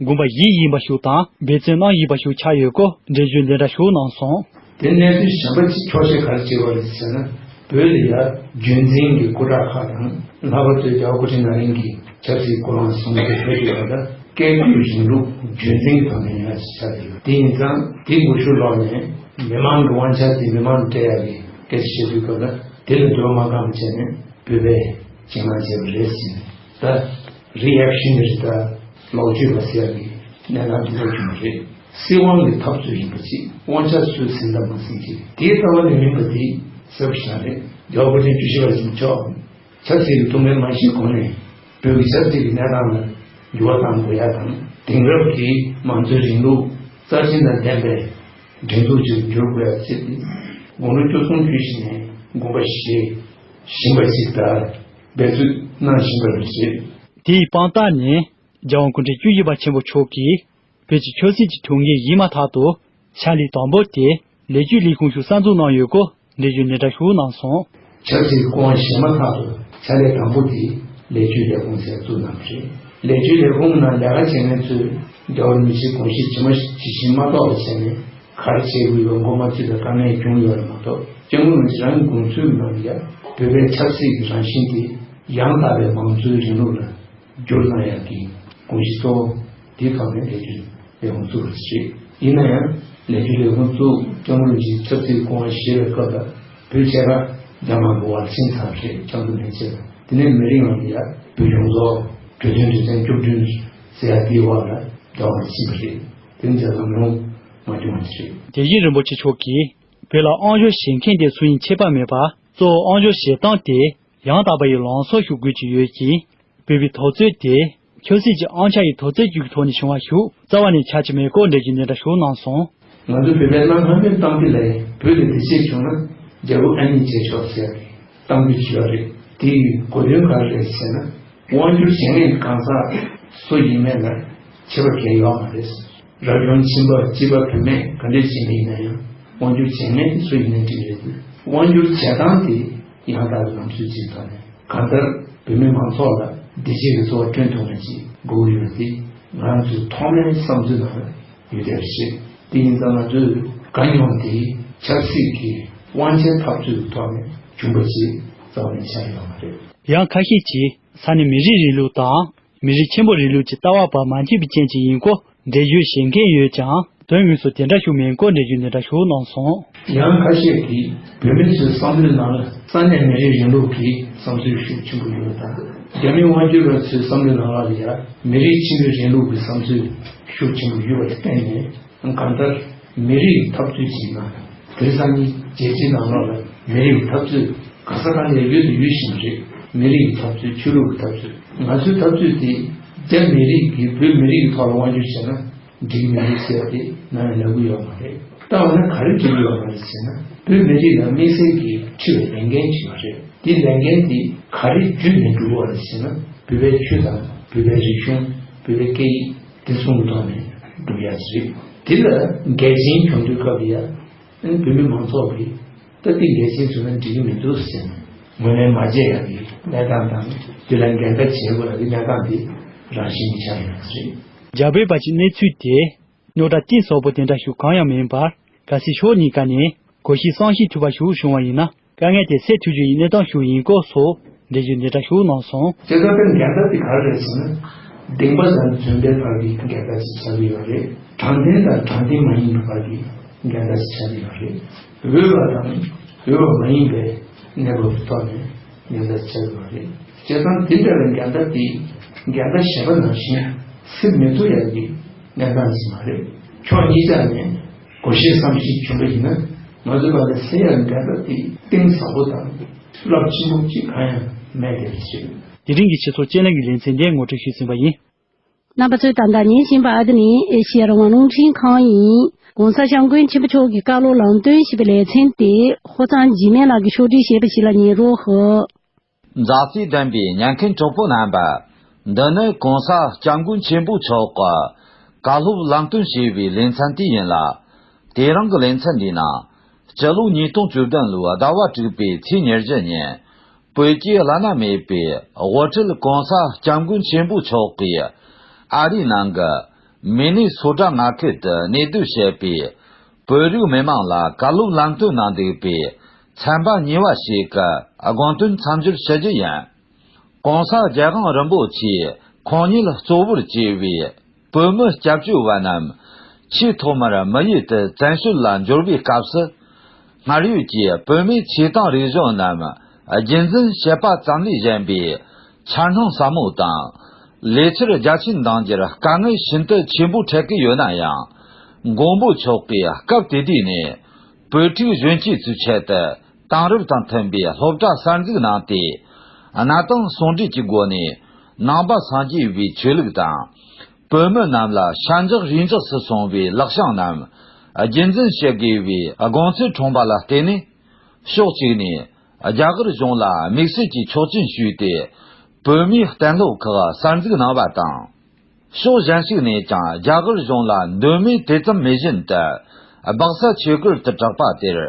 དགོངས་པ་བཞེས་ཡིན་པ་ཞིག་དང་། འབད་བརྩོན་གནང་བཞིན་པ་ཞིག་ཆགས་ཡོད་སྐོར་འགྲེལ་བརྗོད་འདི་འདྲ་ཞིག་གནང་སོང་། དེ་གནས་ཚུལ་གཞན་པ་གཅིག་འཁྱོག་བཤད་ག་རེ་བྱས་པ་རེད་ཟེར་ན། བོད་ལ་ཡ་རྒྱུན་འཛིན་གྱི་སྐུ་དྲག་ཁག་དང་། ལྷག་པར་དུ་རྒྱལ་བ་སྐུ་ཕྲེང་ན་རིང་གིས་ཆབ་སྲིད་སྐུ་རང་བཟུང་སྟེ་བོད་ཀྱི་བར་ལ་བཀས་བཀོད་རིང་ལུགས་རྒྱུན་འཛིན་གྱི་ཐོག་ནས་ཡང་ཆགས་ཡོད། དེ་ཡིན་ཙང་དེའི་འགུལ་ཤུགས་ལོག་ནས་མི་མང་གི་དབང་ཆ་དེ་མི་མང་ལ་སྤྲད་ཡག་གི་སྐད་ཆ་བཤད་དུས་སྐབས་ལ། དེ་ལ་འདོད་མ་ཁོམ་བྱས་ནས་བོད་པས་གྱེན་ལངས་བྱས་པ་རེད་ཟེར་ནས། ད་རི་ཨེག་ཤན་རེད། ད་ལོག་སྤྱོད་པ་ཟེར་ཡག་གི་གནས་སྟངས་དེ་འདྲ་བྱུང་བ་རེད། སྲིད་དབང་གི་འཐབ་རྩོད་ཡིན་པ་ཅིག་དབང་ཆ་སུས་ཟིན་དང་མ་ཟིན་ཅིག་དེའི་རྩ་བ་ནས་མིན་པ་དེ་གསལ་པོ་ཞིག་རེད། རྒྱལ་བ་སྐུ་ཕྲེང་བཅུ་བཞི་པ་ཡིན་ཆོག་ཆབ་སྲིད་ཀྱི་ཐུགས་འགན་མ་བཞེས་གོང་ནས་བོད་ཀྱི་ཆབ་སྲིད་ཀྱི་གནས་སྟངས་ལ་འགྱུར་བ་གཏང་དགོས་ཡ་དང་། དེང་རབས་ཀྱི་མང་གཙོའི་རིང་ལུགས་རྩ་ཁྲིམས་དང་ལྡན་པའི་སྒྲིག་འཛུགས་ཤིག་འགྱུར་དགོས་ཡ་ཟེར་ཏེ། དགུང་ལོ་བཅུ་གསུམ་བཅུ་བཞི་ནས་དགོངས་པ་བཞེས་བཞིན་པ་ཞིག་དང་འབད་བརྩོན་གནང་བཞིན་པ་རེད། དེའི་དཔང་རྟགས་ནི་རྒྱལ་དབང་སྐུ་ཕྲེང་བཅུ་བཞི་པ་ཆེན་པོ་མཆོག་གིས། བོད་ཀྱི་ཆབ་སྲིད་ཀྱི་ཐུགས་འགན་བཞེས་མ་ཐག་ཏུ། ཕྱག་ལས་དང་པོ་དེ་ལས་བྱེད་ལས་ཁུངས་ཤིག་གསར་འཛུགས་གནང་ཡོད་སྐོར་འགྲེལ་བརྗོད་འདི་འདྲ་ཞིག་གནང་སོང་། ཆབ་སྲིད་སྐུ་དབང་བཞེས་མ་ཐག་ཏུ་ཕྱག་ལས་དང་པོ་དེ་ལས་བྱེད་ལས་ཁུངས་ཟེར་བཙུགས་གནང་བ་རེད། ལས་བྱེད་ལས་ཁུངས་ནང་ལས་ཀ་བྱེད་མཁན་ཚོས་རྒྱལ་བ་རིན་པོ་ཆེའི་དགོངས་གཞི་ཇི་མ་ཇི་བཞིན་མ་རྟོགས་པ་བྱས་ནས། ག་རེ་བྱེད་དགོས་ཡོད་མགོ་མ་ཚོས་པའི་དཀའ་ངལ་བྱུང་ཡོད་རེད་མ་གཏོགས། སྐྱབས་མགོན་རིན་པོ་ཆེ་རང་གི་དགོངས་ཚུལ་གྱི་ནང་ལ་ཡ། བོད་པའི་ཆབ་སྲིད་ཀྱི་རང་བཞིན་དེ་ཡང་དག་པའི་མང་གཙོའི་རིང་ལུགས་ལ་བསྒྱུར་གནང་ཡག་གི་དགོངས་གཞི་གཙོ་བོ་དེའི་ཐོག་ནས་ལས་བྱེད་ལས་ཁུངས་བཙུགས་པ་རེད། ཡིན་ན་ཡང་ལས་བྱེད་ལས་ཁུངས་བཙུགས། སྐྱབས་མགོན་རིན་པོ་ཆེས་ཆབ་སྲིད་སྐུ་དབང་བཞེས་པའི་སྐབས་ལ་བོད་ཆེ་ཁག་རྒྱ་ནག་གི་འོག་ལ་ཕྱིན་ཚར་བ་རེད། སྐྱབས་མགོན་ལྷན་རྒྱས་དང་། དེ་ནས་མི་རིགས་ནང་ལ་ཡ་བོད་གཞུང་ཚོ་གྲོས་མཐུན་སྡེ་ཚན་བཅུ་བདུན་ཟེར་ཡ་དེའི་འོག་ལ་བསྡད་པ་ཕྱིན་པ་རེད། དེ་ནས་ལམ་ལྷོང་མ་བྱུང་བ་ཞིག་རེད། དེ་བཞིན་རིན་པོ་ཆེ་མཆོག་གིས་བོད་ལ་དབང་བསྒྱུར་བྱེད་མཁན་དེ་སུ་ཡིན་ཁྱད་པར་མེད་པར། གཙོ་བོ་དབང་བསྒྱུར་བྱེད་སྟངས་དེ་ཡང་དག་པ་ཡི་ལམ་སྲོལ་ཞིག་དགོས་ཀྱི་ཡོད་ཅིང་། བོད་པའི་འཐབ་རྩོད་དེ་ཆབ་སྲིད་ཀྱི་དབང་ཆ་ཡི་འཐབ་རྩོད་ཅིག་གི་ཐོག་ནས་བྱུང་བ་ཞིག་རྩ་བ་ནས་ཆགས་ཀྱི་མེད་སྐོར་འགྲེལ་བརྗོད་འདི་འདྲ་ཞིག་གནང་སོང་། ང་ཚོ་བོད་པའི་གནའ་སྔ་མོའི་གཏམ་རྒྱུད་ལ་བོད་ལ་བདེ་སྐྱིད་བྱུང་ན་རྒྱལ་པོ་ཨ་མྱེས་མཇལ་ཆོག་ཟེར་བའི་གཏམ་རྒྱུད་ཅིག་ཡོད་རེད། དེའི་གོ་དོན་ག་རེ་རེད་ཟེར་ན། དབང་བསྒྱུར་བྱེད་མཁན་གང་ཟག་སུ་ཡིན་མིན་ལ་ཁྱད་པར་གང་ཡང་ཡོད་མ་རེད། རབ་བྱུང་ཁྱིམ་པ་སྐྱིད་པ་བུད་མེད་ག་འདྲས་ཅིག་ཡིན་ན་ཡང་། དབང་བསྒྱུར་བྱེད་མཁན་དེ་སུ་ཡིན་ནའི་འགྲིག་རེད། དབང་བསྒྱུར་བྱེད་སྟངས་དེ་ཡང་དག་པའི་ལམ་སྲོལ་ཅིག་ཐོག་ནས། གང་ལྟར་བོད་མི་མང་ཚོགས་ལ་བདེ་སྐྱིད་ཀྱི་འཚོ་བ་བསྐྲུན་ཐུབ་ན་ཅིག་དགོས་ཀྱི་ཡོད་དེ། ང་ཚོའི་ཐོག་མའི་བསམ་ཚུལ་ནང་ལ་ཡོད་བསྡད་པ་རེད། དེ་ཡིན་ཙང་ང་ཚོས་དཀའ་རྙོག་འདི་ཆབ་སྲིད་ཀྱི་དབང་ཆའི་འཐབ་རྩོད་ཀྱི་ཐོག་ནས་བྱུང་བ་ཅིག་རྩ་བ་ནས་ཆགས་ཡོད་མ་རེད། ཡང་ཁ་ཤས་ཀྱིས་ས་གནས་མི་རིགས་རིང་ལུགས་དང་། མི་རིགས་ཆེན་པོ་རིང་ལུགས་ཀྱི་ལྟ་བ་བར་མ་མཐུན་པའི་རྐྱེན་གྱིས་ཡིན་སྐོར་འགྲེལ་བརྗོད་བྱེད་མཁན་ཡོད་ཀྱང་། དོན་དངོས་སུ་དེ་འདྲ་ཞིག་མིན་སྐོར་འགྲེལ་བརྗོད་འདི་འདྲ་ཞིག་གནང་སོང་། ཡང་ཁ་ཤས་ཀྱིས་བོད་མི་ཚོའི་བསམ་བློའི་ནང་ལ་ས་གནས་མི་རིགས་རིང་ལུགས་ཀྱི་བསམ་ཚུལ་ཤུགས་ཆེན་པོ་ཡོད་པ་དང་། རྒྱ་མི་དབང་སྒྱུར་བ་ཚོའི་བསམ་བློའི་ནང་ལ་ཡང་མི་རིགས་ཆེན་པོའི་རིང་ལུགས་ཀྱི་བསམ་ཚུལ་ཤུགས་ཆེན་པོ་ཡོད་པ་དེ་བརྟེན་ནས། གང་ལྟར་མི་རིགས་ཀྱི་འཐབ་རྩོད་ཅིག་ཡིན་ན། དེང་སང་ཉིན་རྒྱལ་སྤྱིའི་ནང་ལོགས་ལ་མི་རིགས་ཀྱི་འཐབ་རྩོད་ག་ས་ག་ལ་ཡོད་དང་ཡོད་བཞིན་པ་རེད། མི་རིགས་ཀྱི་འཐབ་རྩོད། ཆོས་ལུགས་ཀྱི་འཐབ་རྩོད། ང་ཚོའི་འཐབ་རྩོད་དེ་རྒྱ་མི་རིགས་ཀྱིས་བོད་མི་རིགས་ཀྱི་ཐོག་ལ་དབང་སྒྱུར་བྱས་ན་འགྲིག་གི་མི་འདུག་ཟེར་བ་དེ་ནམ་ཡང་ལབ་ཀྱི་ཡོད་མ་རེད། ད་འོ་ན་ག་རེ་འགྲིག་གི་ཡོད་མ་རེད་ཟེར་ན། བོད་མི་རིགས་ལ་དམིགས་བསལ་གྱིས་འཁྲི་བའི་ལས་འགན་ཅིག་ཡོད་རེད། དེ་ལས་འགན་དེ་ག་རེ་བརྒྱུད་ནས་སྒྲུབ་དགོས་རེད་ཟེར་ན། བོད་པའི་ཆོས་དང་། བོད་པའི་རིག་གཞུང་། བོད་པའི་སྐད་ཡིག་དེ་ཚོ་གི་ཐོག་ནས་སྒྲུབ་ཡ་ཅིག་རེད། དེ་ལ་འགལ་རྐྱེན་བྱུང་དུས་སྐབས་ལ་ཡ། ཨ་ནི་བོད་མི་མང་ཚོགས་ཀྱིས་ད་དེ་འགལ་རྐྱེན་བྱུང་ན་འགྲིག་གི་མི་འདུག་ཟེར་ནས་ངོས་ལེན་མ་བྱས་ཡག་གི་གནས་སྟངས་དང་། དེ་ལ་འགལ་ཟླ་བྱེད་དགོས་ཡག་གི་གནས་སྟངས་དེ་རང་བཞིན་གྱིས་ཆགས་ཡོད་པ་རེད། རྒྱ་བོད་བར་གྱི་གནས་ཚུལ་དེ་རྙོག་དྲ་གཏིང་ཟབ་པོ་དེ་འདྲ་ཞིག་གང་ཡང་མིན་པར། གལ་སྲིད་ཕྱོགས་གཉིས་ཀ་ནས་གོ་ཤེས་བསམ་ཤེས་ཐུབ་པ་ཞིག་བྱུང་བ་ཡིན་ན། དཀའ་ངལ་དེ་སེལ་ཐུབ་རྒྱུ་ཡི་གནས་སྟངས་ཤིག་ཡིན་སྐོར་སོགས་འགྲེལ་བརྗོད་འདི་འདྲ་ཞིག་གནང་སོང་། བྱས་ཙང་དེ་འགལ་ཟླ་དེ་ག་རེ་རེད་ཟེར་ན། སྡིངས་པ་དང་རྫུན་པའི་བར་གྱི་འགལ་ཟླ་ཅིག་ཆགས་ཀྱི་ཡོད་རེད། དྲང་བདེན་དང་དྲང་བདེན་མ་ཡིན་པའི་བར་གྱི་ འགལ་ཟླ་ཆགས་ཀྱི་ཡོད་རེད། འོས་པ་དང་འོས་པ་མ་ཡིན་པའི་གནས་བབ་ཐོག་ནས་འགལ་ཟླ་ཆགས་ཀྱི་ཡོད་རེད། བྱས་ཙང་དེ་འདྲ་བའི་འགལ་ཟླ་དེ་འགལ་ཟླ་གཞན་པ་ནང་བཞིན་སེལ་མི་ཐུབ་ཡག་གི་གནས་སྟངས་ཤིག་མ་རེད། ཕྱོགས་གཉིས་ཆ་ནས་དགོངས་བཞེས་བསམ་གཞིག་བྱུང་བ་ཡིན་ན། ང་ཚོའི་བར་ལ་སེལ་ཡག་འགལ་ཟླ་དེ་གཏིང་ཟབ་པོ་དང་རླབས་ཆེན་པོ་གཅིག་གང་ཡང་མེད་དེ་རེད། དེ་རིང་གི་ཆེད་ཚོགས་སྤྱི་བློན་གྱི་ལེ་ཚན་འདི་ངོ་སྤྲོད་ཞུས་ཟིན་པ་ཡིན། རྣམ་པ་ཚོས་ད་ལྟ་ཉན་བཞིན་པ་ཨ་ཏི་ནི་ཨེ་ཤི་ཡ་རང་དབང་རླུང་འཕྲིན་ཁང་ཡིན། ༸གོང་ས་༸སྐྱབས་མགོན་ཆེན་པོ་མཆོག་གི་བཀའ་སློབ་ལམ་སྟོན་ཞེས་པའི་ལེ་ཚན་དེ་ཧོར་གཙང་འཇིགས་མེད་ལགས་ཀྱིས་ཕྱོགས་སྒྲིག་བྱས་པ་ཞིག་ལ་ཉན་རོགས་ཞུ། མཛའ་བརྩེ་ལྡན་པའི་ཉན་མཁན་གྲོགས་པོ་རྣམ་པ། འདི་ནི་༸གོང་ས་༸སྐྱབས་མགོན་ཆེན་པོ་མཆོག་གི་བཀའ་སློབ་ལམ་སྟོན་ཞེས་པའི་ལེ་ཚན་དེ་ཡིན་ལ། དེ་རིང་གི་ལེ་ཚན་འདིའི་ནང་། སྤྱི་ལོ་ཉིས་སྟོང་བཅུ་བདུན་ལོའི་ཟླ་བ་དྲུག་པའི་ཚེས་ཉེར་བཞི་ཉིན། བོད་ཀྱི་བླ་ན་མེད་པའི་དབུ་ཁྲིད་༸གོང་ས་༸སྐྱབས་མགོན་ཆེན་པོ་མཆོག་གིས་ཨ་རིའི་ནང་གི་མི་ནི་སོ་ཊ་མངའ་ཁུལ་དུ་གནས་སྡོད་བྱེད་པའི་བོད་རིགས་མི་མང་ལ་བཀའ་སློབ་ལམ་སྟོན་གནང་འདུག་པའི་ཚན་པ་གཉིས་པ་ཞིག་གི་དགོངས་དོན་མཚམས་སྦྱོར་ཞུ་རྒྱུ་ཡིན། ༸གོང་ས་རྒྱལ་དབང་རིན་པོ་ཆེས་ཁོང་ཉིད་གཙོ་བོར་གྱུར་བའི་བོད་མི་སྐྱབས་བཅོལ་བ་རྣམས་ཆེས་ཐོག་མར་དམིགས་ཡུལ་དུ་བཙན་བྱོལ་ལ་འབྱོར་བའི་སྐབས་སུ། སྔར་ཡོད་ཀྱི་བོད་མིའི་ཆེས་དང་རིག་གཞུང་རྣམས་རྒྱུན་འཛིན་བྱེད་པ་ཙམ་ལས་གཞན་པའི་འཆར་སྣང་ཟབ་མོ་དང་། ལས་འཆར་རྒྱ་ཆེན་འདིང་རྒྱུར་དཀའ་ངལ་ཤིན་ཏུ་ཆེན་པོ་འཕྲད་ཀྱི་ཡོད་ན་ཡང་། མགོན་པོ་མཆོག་གིས་སྐབས་དེ་དུས་ནས་བོད་ཕྲུག་གཞོན་སྐྱེས་ཚོའི་ཆེད་དུ་དེང་རབས་དང་མཐུན་པའི་སློབ་གྲྭ་གསར་འཛུགས་གནང་སྟེ། གནའ་དེང་ཟུང་འབྲེལ་གྱི་སྒོ་ནས་ནང་པ་སངས་རྒྱས་པའི་ཆོས་ལུགས་དང་། བོད་མི་རྣམས་ལ་ཤ་འཇགས་རུས་འཇགས་སུ་སོང་བའི་ལག་ཤེས་རྣམས་རྒྱུན་འཛིན་བྱེད་དགོས་པའི་དགོངས་ཚུལ་འཁྲུངས་པ་ལ་བརྟེན་ནས། ཕྱོགས་གཅིག་ནས་རྒྱ་གར་གཞུང་ལ་དམིགས་བསལ་གྱི་ཆོག་མཆན་ཞུས་ཏེ། བོད་མིའི་གཏན་སློབ་ཁག་གསར་འཛུགས་གནང་བ་དང་། ཕྱོགས་གཞན་ཞིག་ནས་ཀྱང་རྒྱ་གར་གཞུང་ལ་འདོད་མོས་དེ་ཙམ་མེད་བཞིན་དུ། སྦག་ས་ཆོས་སྒར་དུ་གྲགས་པ་དེར།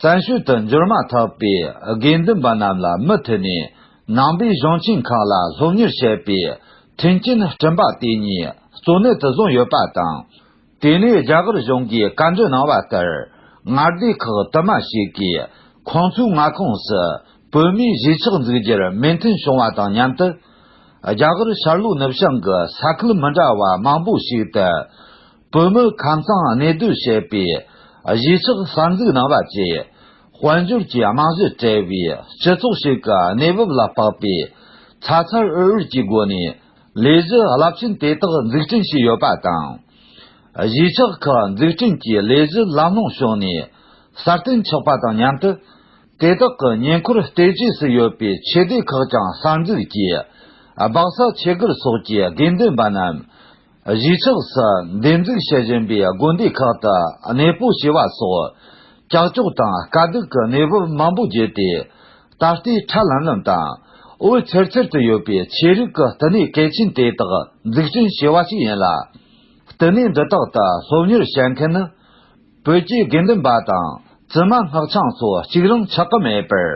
བཙན་བྱོལ་དུ་འབྱོར་མ་ཐག་པའི་དགེ་འདུན་པ་རྣམས་ལ་མུ་མཐུད་ནས་ནང་པའི་གཞུང་ཆེན་ཁག་ལ་སློབ་གཉེར་བྱེད་པའི་མཐུན་རྐྱེན་བསྐྲུན་པ་དེ་གཉིས་གཙོ་གནད་དུ་བཟུང་ཡོད་པ་དང་། དེ་ནས་རྒྱ་གར་གཞུང་གིས་བཀའ་འདྲི་གནང་བ་ལྟར། མངའ་སྡེ་ཁག་དུ་མ་ཞིག་གིས་ཁོང་ཚོའི་མངའ་ཁོངས་སུ་བོད་མིའི་གཞིས་ཆགས་འཛུགས་རྒྱུར་མོས་མཐུན་བྱུང་བ་དང་མཉམ་དུ། རྒྱ་གར་ཤར་ལྷོ་ནུབ་བྱང་གི་ས་ཁུལ་མི་འདྲ་བ་མང་པོ་ཞིག་ཏུ། བོད་མི་ཁམས་ཚང་གནས་སྡོད་བྱེད་པའི་གཞིས་ཆགས་གསར་འཛུགས་གནང་བ་བཅས། དཔལ་འབྱོར་གྱི་རྨང་གཞི་བྲལ་བའི་སྤྱི་ཚོགས་ཤིག་གི་གནས་བབ་ལ་དཔག་པའི་ཚ་ཚ་འུར་འུར་གྱི་སྒོ་ནས། ལས་གཞི་རླབས་ཆེན་དེ་དག་འཛུགས་སྐྲུན་བྱས་ཡོད་པ་དང་། གཞིས་ཆགས་ཁག་འཛུགས་སྐྲུན་གྱི་ལས་གཞི་ལམ་ལྷོང་བྱུང་ནས་གསར་གཏོད་ཆགས་པ་དང་མཉམ་དུ། དེ་དག་གི་ཉེ་འཁོར་ལྟེ་གྲས་སུ་ཡོད་པའི་ཆོས་སྡེ་ཁག་ཀྱང་གསར་འཛུགས་ཀྱིས། སྦག་ས་ཆོས་སྒར་སོགས་ཀྱི་དགེ་འདུན་པ་རྣམས་གཞིས་ཆགས་སུ་འདེམས་འཛུགས་བྱེད་བཞིན་པའི་དགོན་སྡེ་ཁག་ཏུ་གནས་སྤོ་བྱས་པ་སོགས། ཀྱག་ཀྱོག་དང་དཀའ་སྡུག་གི་གནས་བབ་མང་པོ་བརྒྱུད་དེ། ད་ལྟའི་ཁྲ་ལམ་ལམ་དང་། འོད་འཚེར་འཚེར་དུ་ཡོད་པའི་ཆོས་རིག་གི་བསྟི་གནས་གལ་ཆེན་དེ་དག་འཛུགས་སྐྲུན་བྱས་པ་ཞིག་ཡིན་ལ། བསྟི་གནས་འདི་དག་ཏུ་སློབ་གཉེར་བྱེད་མཁན་ནི། བོད་ཀྱི་དགེ་འདུན་པ་དང་བཙུན་མ་སྔགས་འཆང་སོགས་གཅིག་རང་ཆགས་ཀྱི་མེད་པར།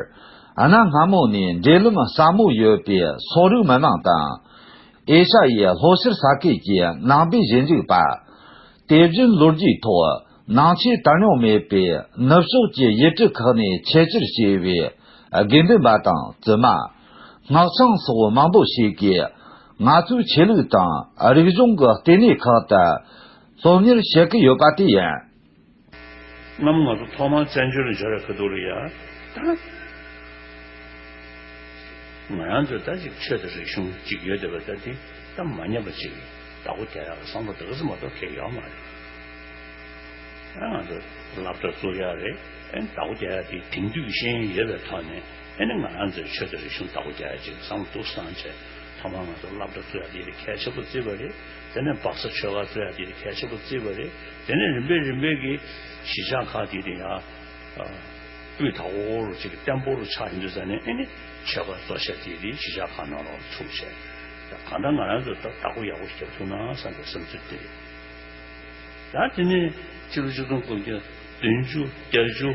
གནའ་སྔ་མོ་ནས་འབྲེལ་ལམ་ཟབ་མོ་ཡོད་པའི་སོག་རིགས་མི་མང་དང་། ཨེ་ཤ་ཡའི་ལྷོ་ཤར་ས་ཁུལ་གྱི་ནང་པའི་ཞིབ་འཇུག་པ། དེ་བཞིན་ལོ་རྒྱུས་ཐོག་ནང་ཆོས་དར་མྱོང་མེད་པའི་ནུབ་ཕྱོགས་ཀྱི་ཡུལ་གྲུ་ཁག་ནས་ཆེད་བཅར་བྱས་པའི་དགེ་འདུན་པ་དང་བཙུན་མ། སྔགས་འཆང་སོགས་མང་པོ་ཞིག་གིས་ང་ཚོའི་ཆོས་ལུགས་དང་རིག་གཞུང་གི་བསྟི་གནས་ཁག་ཏུ་སློབ་གཉེར་བྱེད་ཀྱི་ཡོད་པ་དེ་ཡིན། སྔ་མོ་ང་ཚོ་ཐོག་མར་བཙན་བྱོལ་ལ་འབྱོར་བའི་ཁ་ཐུག་ལ་ཡ། ད་ང་རང་ཚོས་ད་ཅིག་ཆོས་དང་རིག་གཞུང་ཅིག་ཡོད་བསྡད་པ་ད་དེ་ད་མ་ཉམས་པ་ཅིག་བདག་པོ་རྒྱག་ཡག་གི་བསམ་བློ་དེ་ག་ཚོད་མ་གཏོགས་གང་ཡང་ཡོད་མ་རེད། ཨ་ང་ཚོ་སློབ་གྲྭ་བཙུགས་ཡག་རེད། ཨ་ནི་བདག་པོ་རྒྱག་ཡག་དེ་དེང་དུས་ཀྱི་ཤེས་ཡོན་ཡོད་པའི་ཐོག་ནས་ཨ་ནི་ང་རང་ཚོའི་ཆོས་དང་རིག་གཞུང་བདག་པོ་རྒྱག་ཡག་ཅིག་བསམ་བློ་འདུག་བསམ་བྱས། ཐོག་མར་ང་ཚོ་སློབ་གྲྭ་བཙུགས་ཡག་དེ་གལ་ཆེན་པོ་བརྩིས་པ་རེད། དེ་ནས་སྦག་ས་ཆོས་སྒར་བཙུགས་ཡག་དེ་གལ་ཆེན་པོ་བརྩིས་པ་རེད། དེ་ནས་རིམ་པས་རིམ་པས་ཀྱི་གཞིས་ཆགས་ཁག་དེ་དེ་ཡང་སྤུས་དག་པོ་རུ་ཅིག་བརྟན་པོ་རུ་ཆགས་ཡོང་དུས་ཙ་ནས་ཨ་ནི་ཆོས་སྒར་གཙོ་ཆེ་དེ་དེ་གཞིས་ཆགས་ཁག་ནང་ལ་ཚུགས་བྱས། གང་ལྟར་ང་རང་ཚོ་ད་བདག་པོ་ཡག་པོ་རྒྱབ་ཐུབ་ན་བསམ་པའི་བསམ་ཚུལ་དེ་རེད། ད་དེ་ནས་ཕྱི་ལོ་ཆིག་སྟོང་དགུ་བརྒྱ་བདུན་ཅུ་བརྒྱད་ཅུ་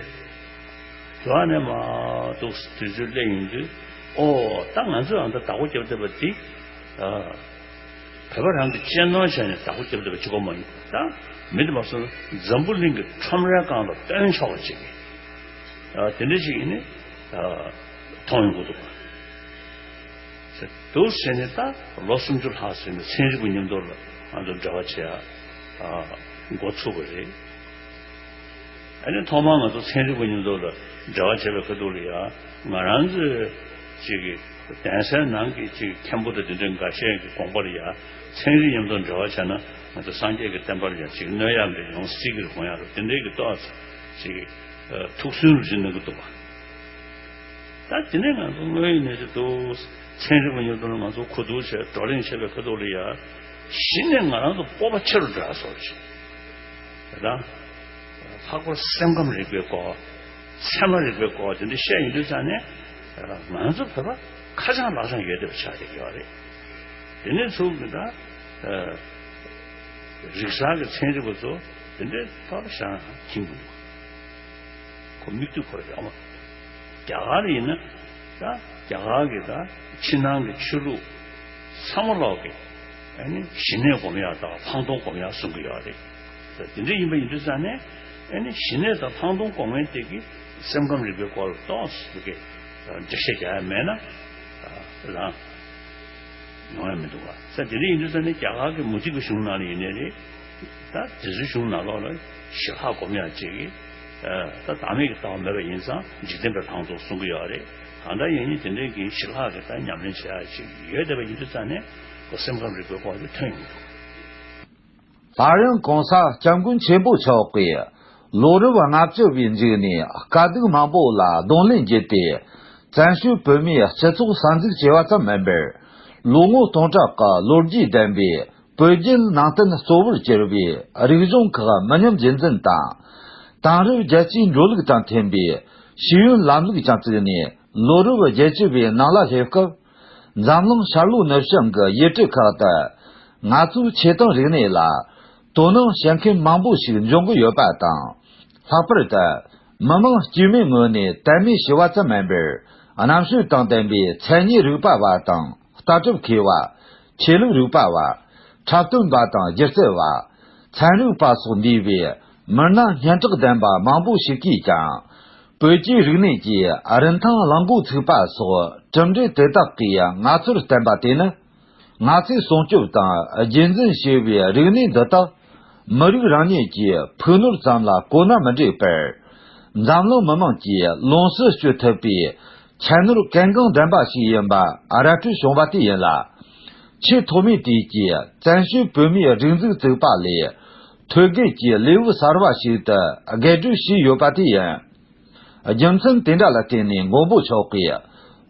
དེ་བ་ནས་མར་འདུག་དུས་ཚོད་སླེབས་ཡོང་དུས། ཨོ་ད་ང་ཚོས་ཨ་ད་བདག་པོ་རྒྱབ་བསྡད་པ་འདི། ཨ། བོད་པ་རང་གི་གཅེས་ནོར་བྱས་ནས་བདག་པོ་རྒྱབ་བསྡད་པ་གཅིག་པོ་མ་ཡིན་པར། ད་མི་དེ་མ་སོང་འཛམ་བུ་གླིང་གི་ཁྲོམ་རའི་སྒང་ལ་སྟོན་ཆོག་པ་ཅིག། ཨ། དེ་འདྲ་ཅིག་ཡིན་ནི། ཨ། མཐོང་ཡོང་གི་འདུག་པ། དེ་འདུག་བྱས་ནས་ད་ལོ་སུམ་ཅུ་ལྷག་ཙམ་ནས་ཚན་རིག་པ་མཉམ་དུ་ལ་ང་ཚོ་འབྲེལ་བ་བྱེད་ཡ། ཨ། འགོ་ཚུགས་པ་རེད། ཨ་ནི་ཐོག་མར་ང་ཚོ་ཚན་རིག་པ་མཉམ་དུ་ལ་འབྲེལ་བ་བྱས་པའི་ཁ་ཐུག་ལ་ཡ། ང་རང་ཚོའི་ཅིག་གི་གདན་སའི་ནང་གི་ཅིག་མཁན་པོ་དང་དེ་འདྲའི་འགའ་ཤས་ཀྱི་དགོངས་པ་ལ་ཡ། ཚན་རིག་མཉམ་དུ་འབྲེལ་བ་བྱས་ན་ང་ཚོ་སངས་རྒྱས་ཀྱི་བསྟན་པ་ལ་ཡ་ཅིག་གནོད་ཡག་འདྲ་ཡོང་སྲིད་ཀྱི་རེད། དགོངས་ཡག་རེད། དེ་འདྲའི་གི་ཏོག་ཙམ་ཅིག་ཐུགས་སུན་རེ་གནང་གི་འདུག་བ། ད་དེ་ནས་ང་ཚོ་དངོས་ཡོད་གནས་ཚུལ་འདུག་ཚན་རིག་པ་མཉམ་དུ་ང་ཚོ་གོ་བསྡུར་བྱས་བགྲོ་གླེང་བྱས་པའི་ཁ་ཐུག་ལ་ཡ། གཞི་ནས་ང་རང་ཚོ་སྤོབས་པ་ཆེ་རུ་འགྲོ་ཡ་བཟོ་ཞིག་དེ་དང་། ལྷག་པར་སེམས་ཁམས་རིག་པའི་སྐོར། ཚད་མ་རིག་པའི་སྐོར་དེ་འདྲ་བཤད་ཡོང་དུས་ཙང་ནས། ང་ཚོ་བོད་པ་ཁ་བྱང་ལག་བྱང་ཡོད་བསྡད་པ་ཆགས་བསྡད་ཀྱི་ཡོད་རེད། དེ་ནས་ཚུར་གི་ད། རིག་གསར་གྱི་ཚན་རིག་པ་ཚོ་དེ་འདྲའི་ཐོག་ལ་བཞག་ན་ཁྱིམ་དུ་འདུག་ཁོ་མིག་ལྟོས་ཁོ་ར་ཡོང་བ། རྒྱ་གར་ཡིན་ན་ད་རྒྱ་གར་གྱི་ད་ཕྱི་ནང་གི་ཆོས་ལུགས་ཚང་མ་ལོག་གི་ཨ་ནི་ཞི་གནས་སྒོམ་ཡག་དང་ལྷག་མཐོང་སྒོམ་ཡག་གསུང་གི་ཡོད་རེད། ད་དེ་འདྲ་ཡིན་པ་ཡིན་དུས་ཙང་ནས་ཨ་ནི་ཞི་གནས་དང་ལྷག་མཐོང་སྒོམ་མཁན་དེ་གི་སེམས་ཁམས་རིག་པའི་སྐོར་ལ་ཏོག་ཙམ་གི་འགྲེལ་བཤད་རྒྱག་ཡ་མེད་ན་རང་ཡོང་ཡ་མི་འདུག་བ། ས་དེ་འདྲ་ཡིན་དུས་ཙང་ནས་རྒྱ་གར་གྱི་མུ་སྟེགས་ཀྱི་གཞུང་ནང་ལ་ཡིན་ནའི་རེད། ད་དེ་ཚོའི་གཞུང་ནང་ལོགས་ལ་ཞི་ལྷག་སྒོམ་ཡག་ཅིག་གིས་ད་བདག་མེད་ཀྱི་ལྟ་བ་མེད་པ་ཡིན་ཙང་འཇིག་རྟེན་པའི་ལྷག་མཐོང་གསུང་གི་ཡོད་རེད། གང་ལྟར་ཡིན་ནའི་དེ་འདྲའི་གི་ཞི་ལྷག་གི་ད་ཉམས་ལེན་བྱེད་ཡག་ཅིག་ཡོད་བསྡད་པ་ཡིན་དུས་ཙང་ནས་ཁོ་སེམས་ཁམས་རིག་པའི་སྐོར་དེ་ཐོན་ཡོང་གི་འདུག་སླར་ཡང་གོང་ས་སྐྱབས་མགོན་ཆེན་པོ་མཆོག་གིས་ལོ་རབས་ལྔ་བཅུ་བའི་མཇུག་ནས་དཀའ་སྡུག་མང་པོ་ལ་གདོང་ལེན་བརྒྱུད་དེ། བཙན་བྱོལ་བོད་མིའི་སྤྱི་ཚོགས་གསར་འཛུགས་བྱས་པ་ཙམ་མིན་པར། ལོ་ངོ་སྟོང་ཕྲག་གི་ལོ་རྒྱུས་ལྡན་པའི་བོད་བརྒྱུད་ནང་བསྟན་གཙོ་བོར་གྱུར་པའི་རིག་གཞུང་ཁག་མི་ཉམས་རྒྱུན་འཛིན་དང་། དེང་རབས་རྒྱལ་སྤྱིའི་འགྲོ་ལུགས་དང་མཐུན་པའི་ཤེས་ཡོན་ལམ་ལུགས་ཀྱང་བཙུགས་ནས། ལོ་རབས་བརྒྱད་ཅུ་བའི་ནང་ལ་སླེབས་སྐབས། འཛམ་གླིང་ཤར་ལྷོ་ནུབ་བྱང་གི་ཡུལ་གྲུ་ཁག་ཏུ་ང་ཚོའི་ཆོས་དང་རིག་གནས་ལ་དོ་སྣང་བྱེད་མཁན་མང་པོ་ཞིག་འབྱུང་གི་ཡོད་པ་དང་། ལྷག་པར་དུ་མི་མང་དཀྱུས་མའི་ངོས་ནས་དད་མོས་བྱས་པ་ཙམ་མིན་པར། རྣམ་དཔྱོད་དང་ལྡན་པའི་མཚན་ཉིད་རིག་པ་བ་དང་ལྟ་གྲུབ་མཁས་པ། ཆོས་ལུགས་རིག་པ་བ། འཁྲབ་སྟོན་པ་དང་སྒྱུ་རྩལ་བ། ཚན་རིག་པ་སོགས་འདུས་པའི་མི་སྣ་སྙན་གྲགས་ལྡན་པ་མང་པོ་ཞིག་གིས་ཀྱང་། བོད་ཀྱི་རིག་གནས་ཀྱི་རིན་ཐང་གླེང་འགོ་ཚུགས་པ་སོགས་གྲུབ་འབྲས་དེ་དག་གིས་ང་ཚོར་བསྟན་པ་དེ་ནི། ང་ཚོས་སྲུང་སྐྱོབ་དང་རྒྱུན་འཛིན་བྱེད་པའི་རིག་གནས་འདི་དག་མི་རིགས་རང་ཉིད་ཀྱི་ཕུགས་ནོར་ཙམ་ལ་གོ་ན་མི་འགྲིག་པར། འཛམ་གླིང་མི་དམངས་ཀྱིས་ལོངས་སུ་སྤྱོད་ཐུབ་པའི་ཁྱད་ནོར་གལ་འགངས་ལྡན་པ་ཞིག་ཡིན་པ་ར་སྤྲོད་བྱུང་བ་དེ་ཡིན་ལ། ཆེས་ཐོག་མའི་དུས་ཀྱི་བཙན་བྱོལ་བོད་མིའི་སྒྲིག་འཛུགས་བཙུགས་པ་ལས། ཐོད་བརྒལ་གྱི་ལེའུ་གསར་བ་ཞིག་ཏུ་བརྒལ་སྒྲོལ་བྱས་ཡོད་པ་དེ་ཡིན། རྒྱུ་མཚན་དེ་འདྲ་ལ་བརྟེན་ནས་མགོན་པོ་མཆོག་གིས་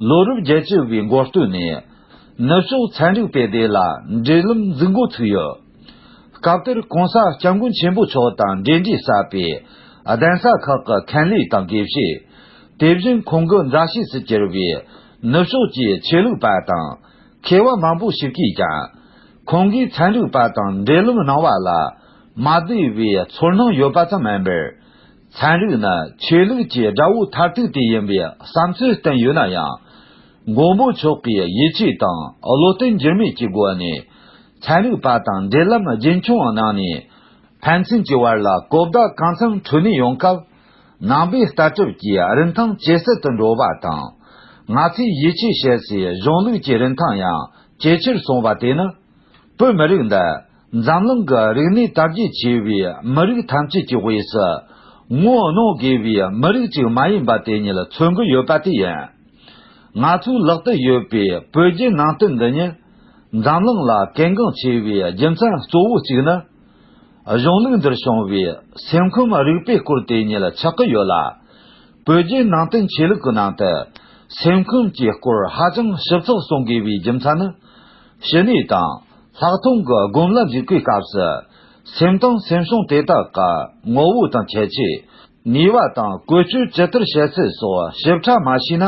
ལོ་རབས་བརྒྱད་ཅུ་བའི་འགོ་སྟོད་ནས་ནུབ་ཕྱོགས་ཚན་རིག་པའི་སྡེ་ལ་འབྲེལ་ལམ་འཛུགས་འགོ་ཚུགས་ཡོད། སྐབས་དེར་གོང་ས་སྐྱབས་མགོན་ཆེན་པོ་མཆོག་དང་འབྲེལ་འདྲིས་ཟབ་པའི་གདན་ས་ཁག་གི་མཁན་ལས་དང་དགེ་བཤེས། དེ་བཞིན་ཁོང་གི་མཛའ་བཤེས་སུ་གྱུར་པའི་ནུབ་ཕྱོགས་ཀྱི་ཆོས་ལུགས་པ་དང་མཁས་པ་མང་པོ་ཞིག་གིས་ཀྱང་། ཁོང་གིས་ཚན་རིག་པ་དང་འབྲེལ་ལམ་གནང་བ་ལ་མ་བསྡུས་པའི་ཚོར་སྣང་ཡོད་པ་ཙམ་མིན་པར། ཚན་རིག་ནི་ཆོས་ལུགས་ཀྱི་དགྲ་བོ་མཐར་ཐུག་དེ་ཡིན་པའི་བསམ་ཚུལ་བསྟན་ཡོད་ན་ཡང་། མགོན་པོ་མཆོག་གིས་ཡིད་ཆེས་དང་བློ་བརྟན་འགྱུར་མེད་ཀྱི་སྒོ་ནས་ཚན་རིག་པ་དང་འབྲེལ་ལམ་རྒྱུན་འཁྱོངས་གནང་ནས། ཕན་ཚུན་གྱི་བར་ལ་གོ་བརྡ་གང་འཚམ་འཕྲོད་ནས་ཡོང་སྐབས། ནང་པའི་ལྟ་གྲུབ་ཀྱི་རིན་ཐང་ཇེ་གསལ་དུ་འགྲོ་བ་དང་། ང་ཚོས་ཡིད་ཆེས་བྱེད་སའི་གཞུང་ལུགས་ཀྱི་རིན་ཐང་ཡང་ཇེ་ཆེར་སོང་བ་དེ་ནི། བོད་མི་རིགས་འདི་འཛམ་གླིང་གི་རིག་གནས་དར་རྒྱས་ཆེ་བའི་མི་རིགས་ཐམས་ཅད་ཀྱི་དབུས་སུ་ངོ་གནོང་དགོས་པའི་མི་རིགས་ཅིག་མ་ཡིན་པ་དེ་ཉིད་མཚོན་གྱི་ཡོད་པ་དེ་ཡིན། ང་ཚོའི་ལག་ཏུ་ཡོད་པའི་བོད་བརྒྱུད་ནང་བསྟན་འདི་ཉིད་འཛམ་གླིང་ལ་གལ་འགངས་ཆེ་བའི་རྒྱུ་མཚན་གཙོ་བོ་གཅིག་ནི། གཞུང་ལུགས་འདིར་བྱུང་བའི་སེམས་ཁམས་རིག་པའི་སྐོར་དེ་ཉིད་ཆགས་ཀྱི་ཡོད་ལ། བོད་བརྒྱུད་ནང་བསྟན་ཆོས་ལུགས་ཀྱི་ནང་དུ་སེམས་ཁམས་ཀྱི་སྐོར་ཧ་ཅང་ཞིབ་ཚགས་གསུང་དགོས་པའི་རྒྱུ་མཚན་ནི། ཞི་གནས་དང་ལྷག་མཐོང་གི་སྒོམ་ལ་འཇུག་པའི་སྐབས་སུ། སེམས་དང་སེམས་བྱུང་དེ་དག་གི་ངོ་བོ་དང་ཁྱད་ཆོས། ནུས་པ་དང་བཀོལ་སྤྱོད་ཇི་ལྟར་བྱེད་ཚུལ་སོགས་ཞིབ་ཕྲ་མ་ཤེས་ན།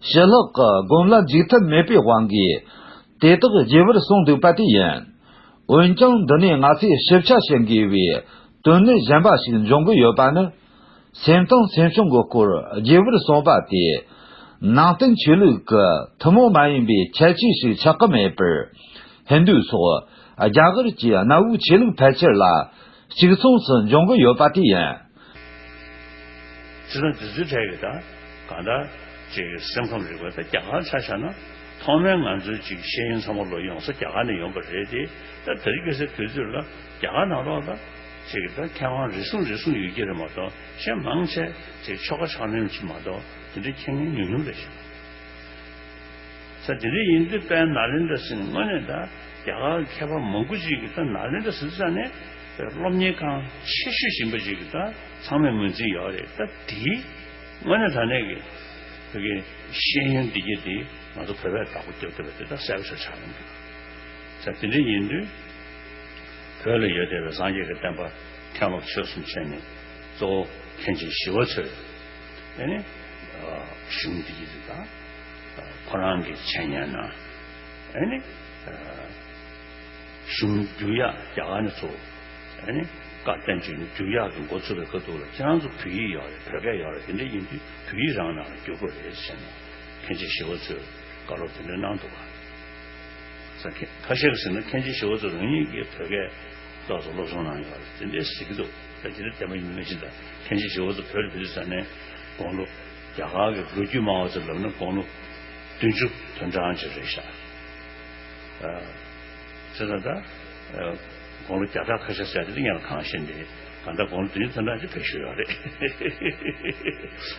ཞི་ལྷག་གི་སྒོམ་ལ་འཇུག་ཐབས་མེད་པའི་དབང་གིས། དེ་དག་རྒྱས་པར་གསུངས་འདུག་པ་དེ་ཡིན། འོན་ཀྱང་འདི་ནས་ང་ཚོས་ཞིབ་ཆ་བྱེད་དགོས་པའི་དོན་གནད་གཞན་པ་ཞིག་འབྱུང་གི་ཡོད་པ་ནི། སེམས་དང་སེམས་བྱུང་གི་སྐོར་རྒྱས་པར་གསུངས་པ་དེ། ནང་བསྟན་ཆོས་ལུགས་ཀྱི་ཐུན་མོང་མ་ཡིན་པའི་ཁྱད་ཆོས་ཤིག་ཆགས་ཀྱི་མེད་པར། ཧིན་རྡུ་སོགས་རྒྱ་གར་གྱི་གནའ་བོའི་ཆོས་ལུགས་ཕལ་ཆེར་ལ་གཅིག་མཚུངས་སུ་འབྱུང་གི་ཡོད་པ་དེ་ཡིན། བྱས་ཙང་འདི་ཚོའི་གྲས་ཀྱི་ད་གང་ལྟར་ཅིག་སེམས་ཁམས་རིག་པ་ད་རྒྱ་གར་ཆ་བཞག་ན། ཐོག་མའི་ང་ཚོའི་ཅིག་ཤེས་ཡོན་ཚང་མ་ལོ་ཡོང་ས་རྒྱ་གར་ནས་ཡོང་པ་རེད་དེ། ད་དེ་རིང་ཁ་སང་དུས་ཚོད་ལ་རྒྱ་གར་ནང་ལོགས་ལ་ ཅིག་ད་མཁས་དབང་རེ་ཟུང་རེ་ཟུང་ཡོད་ཀྱི་རེད་མ་གཏོགས། གཞན་མང་ཆེ་ཅིག་ཆོལ་ཁ་ཆགས་ལམ་ཅིག་མ་གཏོགས་དེ་འདྲའི་མཁྱེན་མཁན་ཉུང་ཉུང་རེད་ཤག་ས་དེ་འདྲ་ཡིན་དུས་དཔལ་ནཱ་ལེནྡྲ་ཟེར་ནས་དངོས་གནས་ད་རྒྱ་གར་མཁས་པ་མང་པོ་ཅིག་གིས་ད་ནཱ་ལེནྡྲ་ཟེར་དུས་ཙང་ནས་སློབ་གཉེར་ཁང་ཆེ་ཤོས་ཡིན་པ་ཅིག་གིས་ད་ཚང་མས་ངོས་འཛིན་ཡོད་རེད། ད་དེའི་དངོས་གནས་དྲང་གནས་ཀྱི་བོད་ཀྱི་ཤེས་ཡོན་འདི་གྱད་དེ་ང་ཚོ་བོད་པས་བདག་པོ་རྒྱབ་ཐུབ་པ་དེ་ད་གསལ་པོ་ཆགས་ཆགས་ཡོང་གི། ས་དེ་འདྲ་ཡིན་དུས་བོད་ལ་ཡོད་བསྡད་པའི་སངས་རྒྱས་ཀྱི་བསྟན་པ་མཁན་སློབ་ཆོས་གསུམ་བྱས་ནས་གཙོ་བོ་མཁན་ཆེན་ཞི་བ་འཚོས། ཨེ་ནི། གཞུང་འདི་གི་དང་། ཁོ་རང་གི་འཆད་ཉན་ན། ཨེ་ནི། གཞུང་འགྱུར་ཡག་རྒྱ་གར་ནས་ཚུར། ཨེ་ནི། བཀའ་བསྟན་བཅོས་ནི་འགྱུར་ཡག་གི་འགོ་ཚུགས་པའི་སྐབས་དུས་ལ་ཁྱེད་རང་ཚོ་བོད་ཡིག་ཡོད་རེད། བོད་སྐད་ཡོད་རེད། དེ་འདྲ་ཡིན་དུས་བོད་ཡིག་རང་ནང་ལ་བསྒྱུར་དགོས་རེད་ཟེར་ནས་མཁན་ཆེན་ཞི་བ་འཚོས་བཀའ་སློབ་དེ་འདྲ་གནང་འདུག་ག་ས་ཁ་ཤས་ཀྱིས་ཟེར་ན་མཁན་ཆེན་ཞི་བ་འཚོ་རང་ཉིད་ཀྱིས་བོད་སྐད་ཏོག་ཙམ་སློབ་སྦྱོང་གནང་ཡོད་རེད། དེ་འདྲའི་ཟེར་གྱི་འདུག་ད་དེ་འདྲ་བདེན་པ་ཡིན་མིན་ཤེས་ད། མཁན་ཆེན་ཞི་བ་འཚོ་བོད་ལ་ཕེབས་དུས་ཙ་ནས་དགུང་ལོ་རྒྱ་གར་གྱི་ལོ་རྒྱུས་སྨྲ་བ་ཚོས་ལབ་ན་དགུང་ལོ་བདུན་ཅུ་དོན་གྲངས་ཅིག་རེད་ཤག་ཨ་ཟེར་ན་ད་དགུང་ལོ་བརྒྱ་ཕྲག་ཁ་ཤས་ཟེར་དེ་ངས་ལ་གང་ཤེས་འདི་གང་ལྟར་དགུང་ལོ་བདུན་ཅུ་དོན་གྲངས་ཅིག་ཕེབས་བཞུགས་ཡོད་རེད།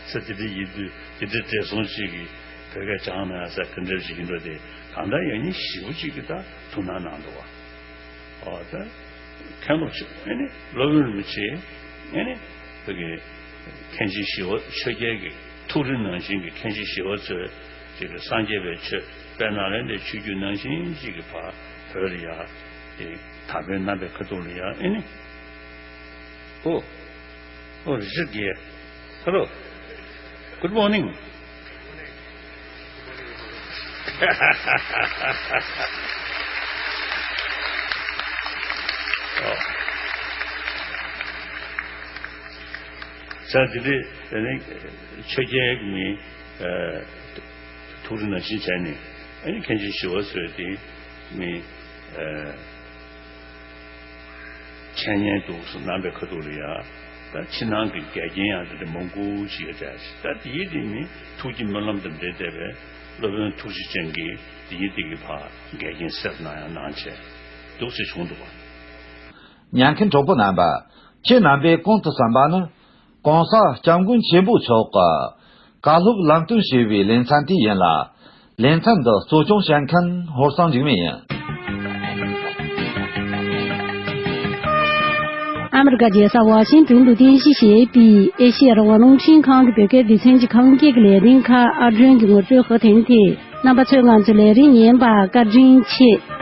ས་དེ་འདྲ་ཡིན་དུས་དེ་འདྲའི་བགྲེས་སོང་ཅིག་གིས་བོད་སྐད་སྦྱང་ན་ཡག་ས་དེ་འདྲ་ཞིག་ཡིན་འགྲོ་དེ་གང་ལྟར་ཡང་སྙིང་ཞེ་པོ་ཅིག་གིས་ད་ཐུགས་སྣང་གནང་འདུག་བ། ཨོ་ད། མཁན་སློབ་ཆེ་ཨེ་ནི་སློབ་དཔོན་རིན་པོ་ཆེ་ཨེ་ནི་བོད་ཀྱི་མཁན་ཆེན་ཞི་བ་ཆོས་རྒྱལ་གྱི་ཐུགས་རེ་ནང་བཞིན་གྱི་མཁན་ཆེན་ཞི་བ་འཚོས་ཅིག་གི་སངས་རྒྱས་པའི་ཆོས་དཔལ་ནཱ་ལེནྡྲའི་ཆོས་བརྒྱུད་ནང་བཞིན་ཅིག་གི་བར་བོད་ལ་ཡ་དེ་དར་སྤེལ་གནང་པའི་ཁ་ཐུག་ལ་ཡ་ཨེ་ནི་ཨོ། ཨོ་རི་ཅར་གྱིས། Hello. Good morning. ས་དེ་དེ་དེ་ནི་ཆོས་རྒྱལ་མི་ཐུགས་རེ་ནང་བཞིན་བྱས་ནས་ཨ་ནི་མཁན་ཆེན་ཞི་བ་འཚོས་དེ་མི། འཆད་ཉན་འདུག་སེ་གནང་པའི་ཁ་ཐུག་ལ་ཡ། ད་ཕྱི་ནང་གི་འགལ་རྐྱེན་ཡང་དེ་འདྲ་མང་པོ་ཞིག་ཡོད་ཙང་། ད་དེའི་རིགས་ནི་ཐུགས་ཀྱི་སྨོན་ལམ་དང་འབྲེལ་བསྡད་པའི་སློབ་དཔོན་ཐུགས་རྗེ་ཅན་གྱིས་དེའི་དེ་གི་ཕར་འགལ་རྐྱེན་སེལ་གནང་ཡང་གནང་བྱས་འདུག་སེ་བྱུང་འདུག་པ། ཉན་མཁན་གྲོགས་པོ་རྣམ་པ། ཁྱེད་རྣམ་པས་གོང་དུ་གསན་པ་ནི། གོང་ས་སྐྱབས་མགོན་ཆེན་པོ་མཆོག་གི་བཀའ་སློབ་ལམ་སྟོན་ཞེས་པའི་ལེ་ཚན་དེ་ཡིན་ལ། ལེ་ཚན་འདི་གཙོ་སྐྱོང་བྱེད་མཁན་ཧོར་གཙང་འཇིགས་མེད་ཡིན། ཨ་མི་རི་ཀ་རྒྱལ་ས་ཝ་ཤིང་ཏོན་དུ་རྟེན་གཞི་བྱས་པའི་ཨེ་ཤེ་ཡ་རང་དབང་རླུང་འཕྲིན་ཁང་གི་བོད་སྐད་སྡེ་ཚན་གྱི་ཁམས་སྐད་ཀྱི་ལས་རིམ་ཁག་ཨར་སྒྲོན་གྱིས་ངོ་སྤྲོད་ཧུར་ཐེངས་ཏེ། རྣམ་པ་ཚོས་ང་ཚོའི་ལས་རིམ་ཉན་པར་བཀའ་དྲིན་ཆེ།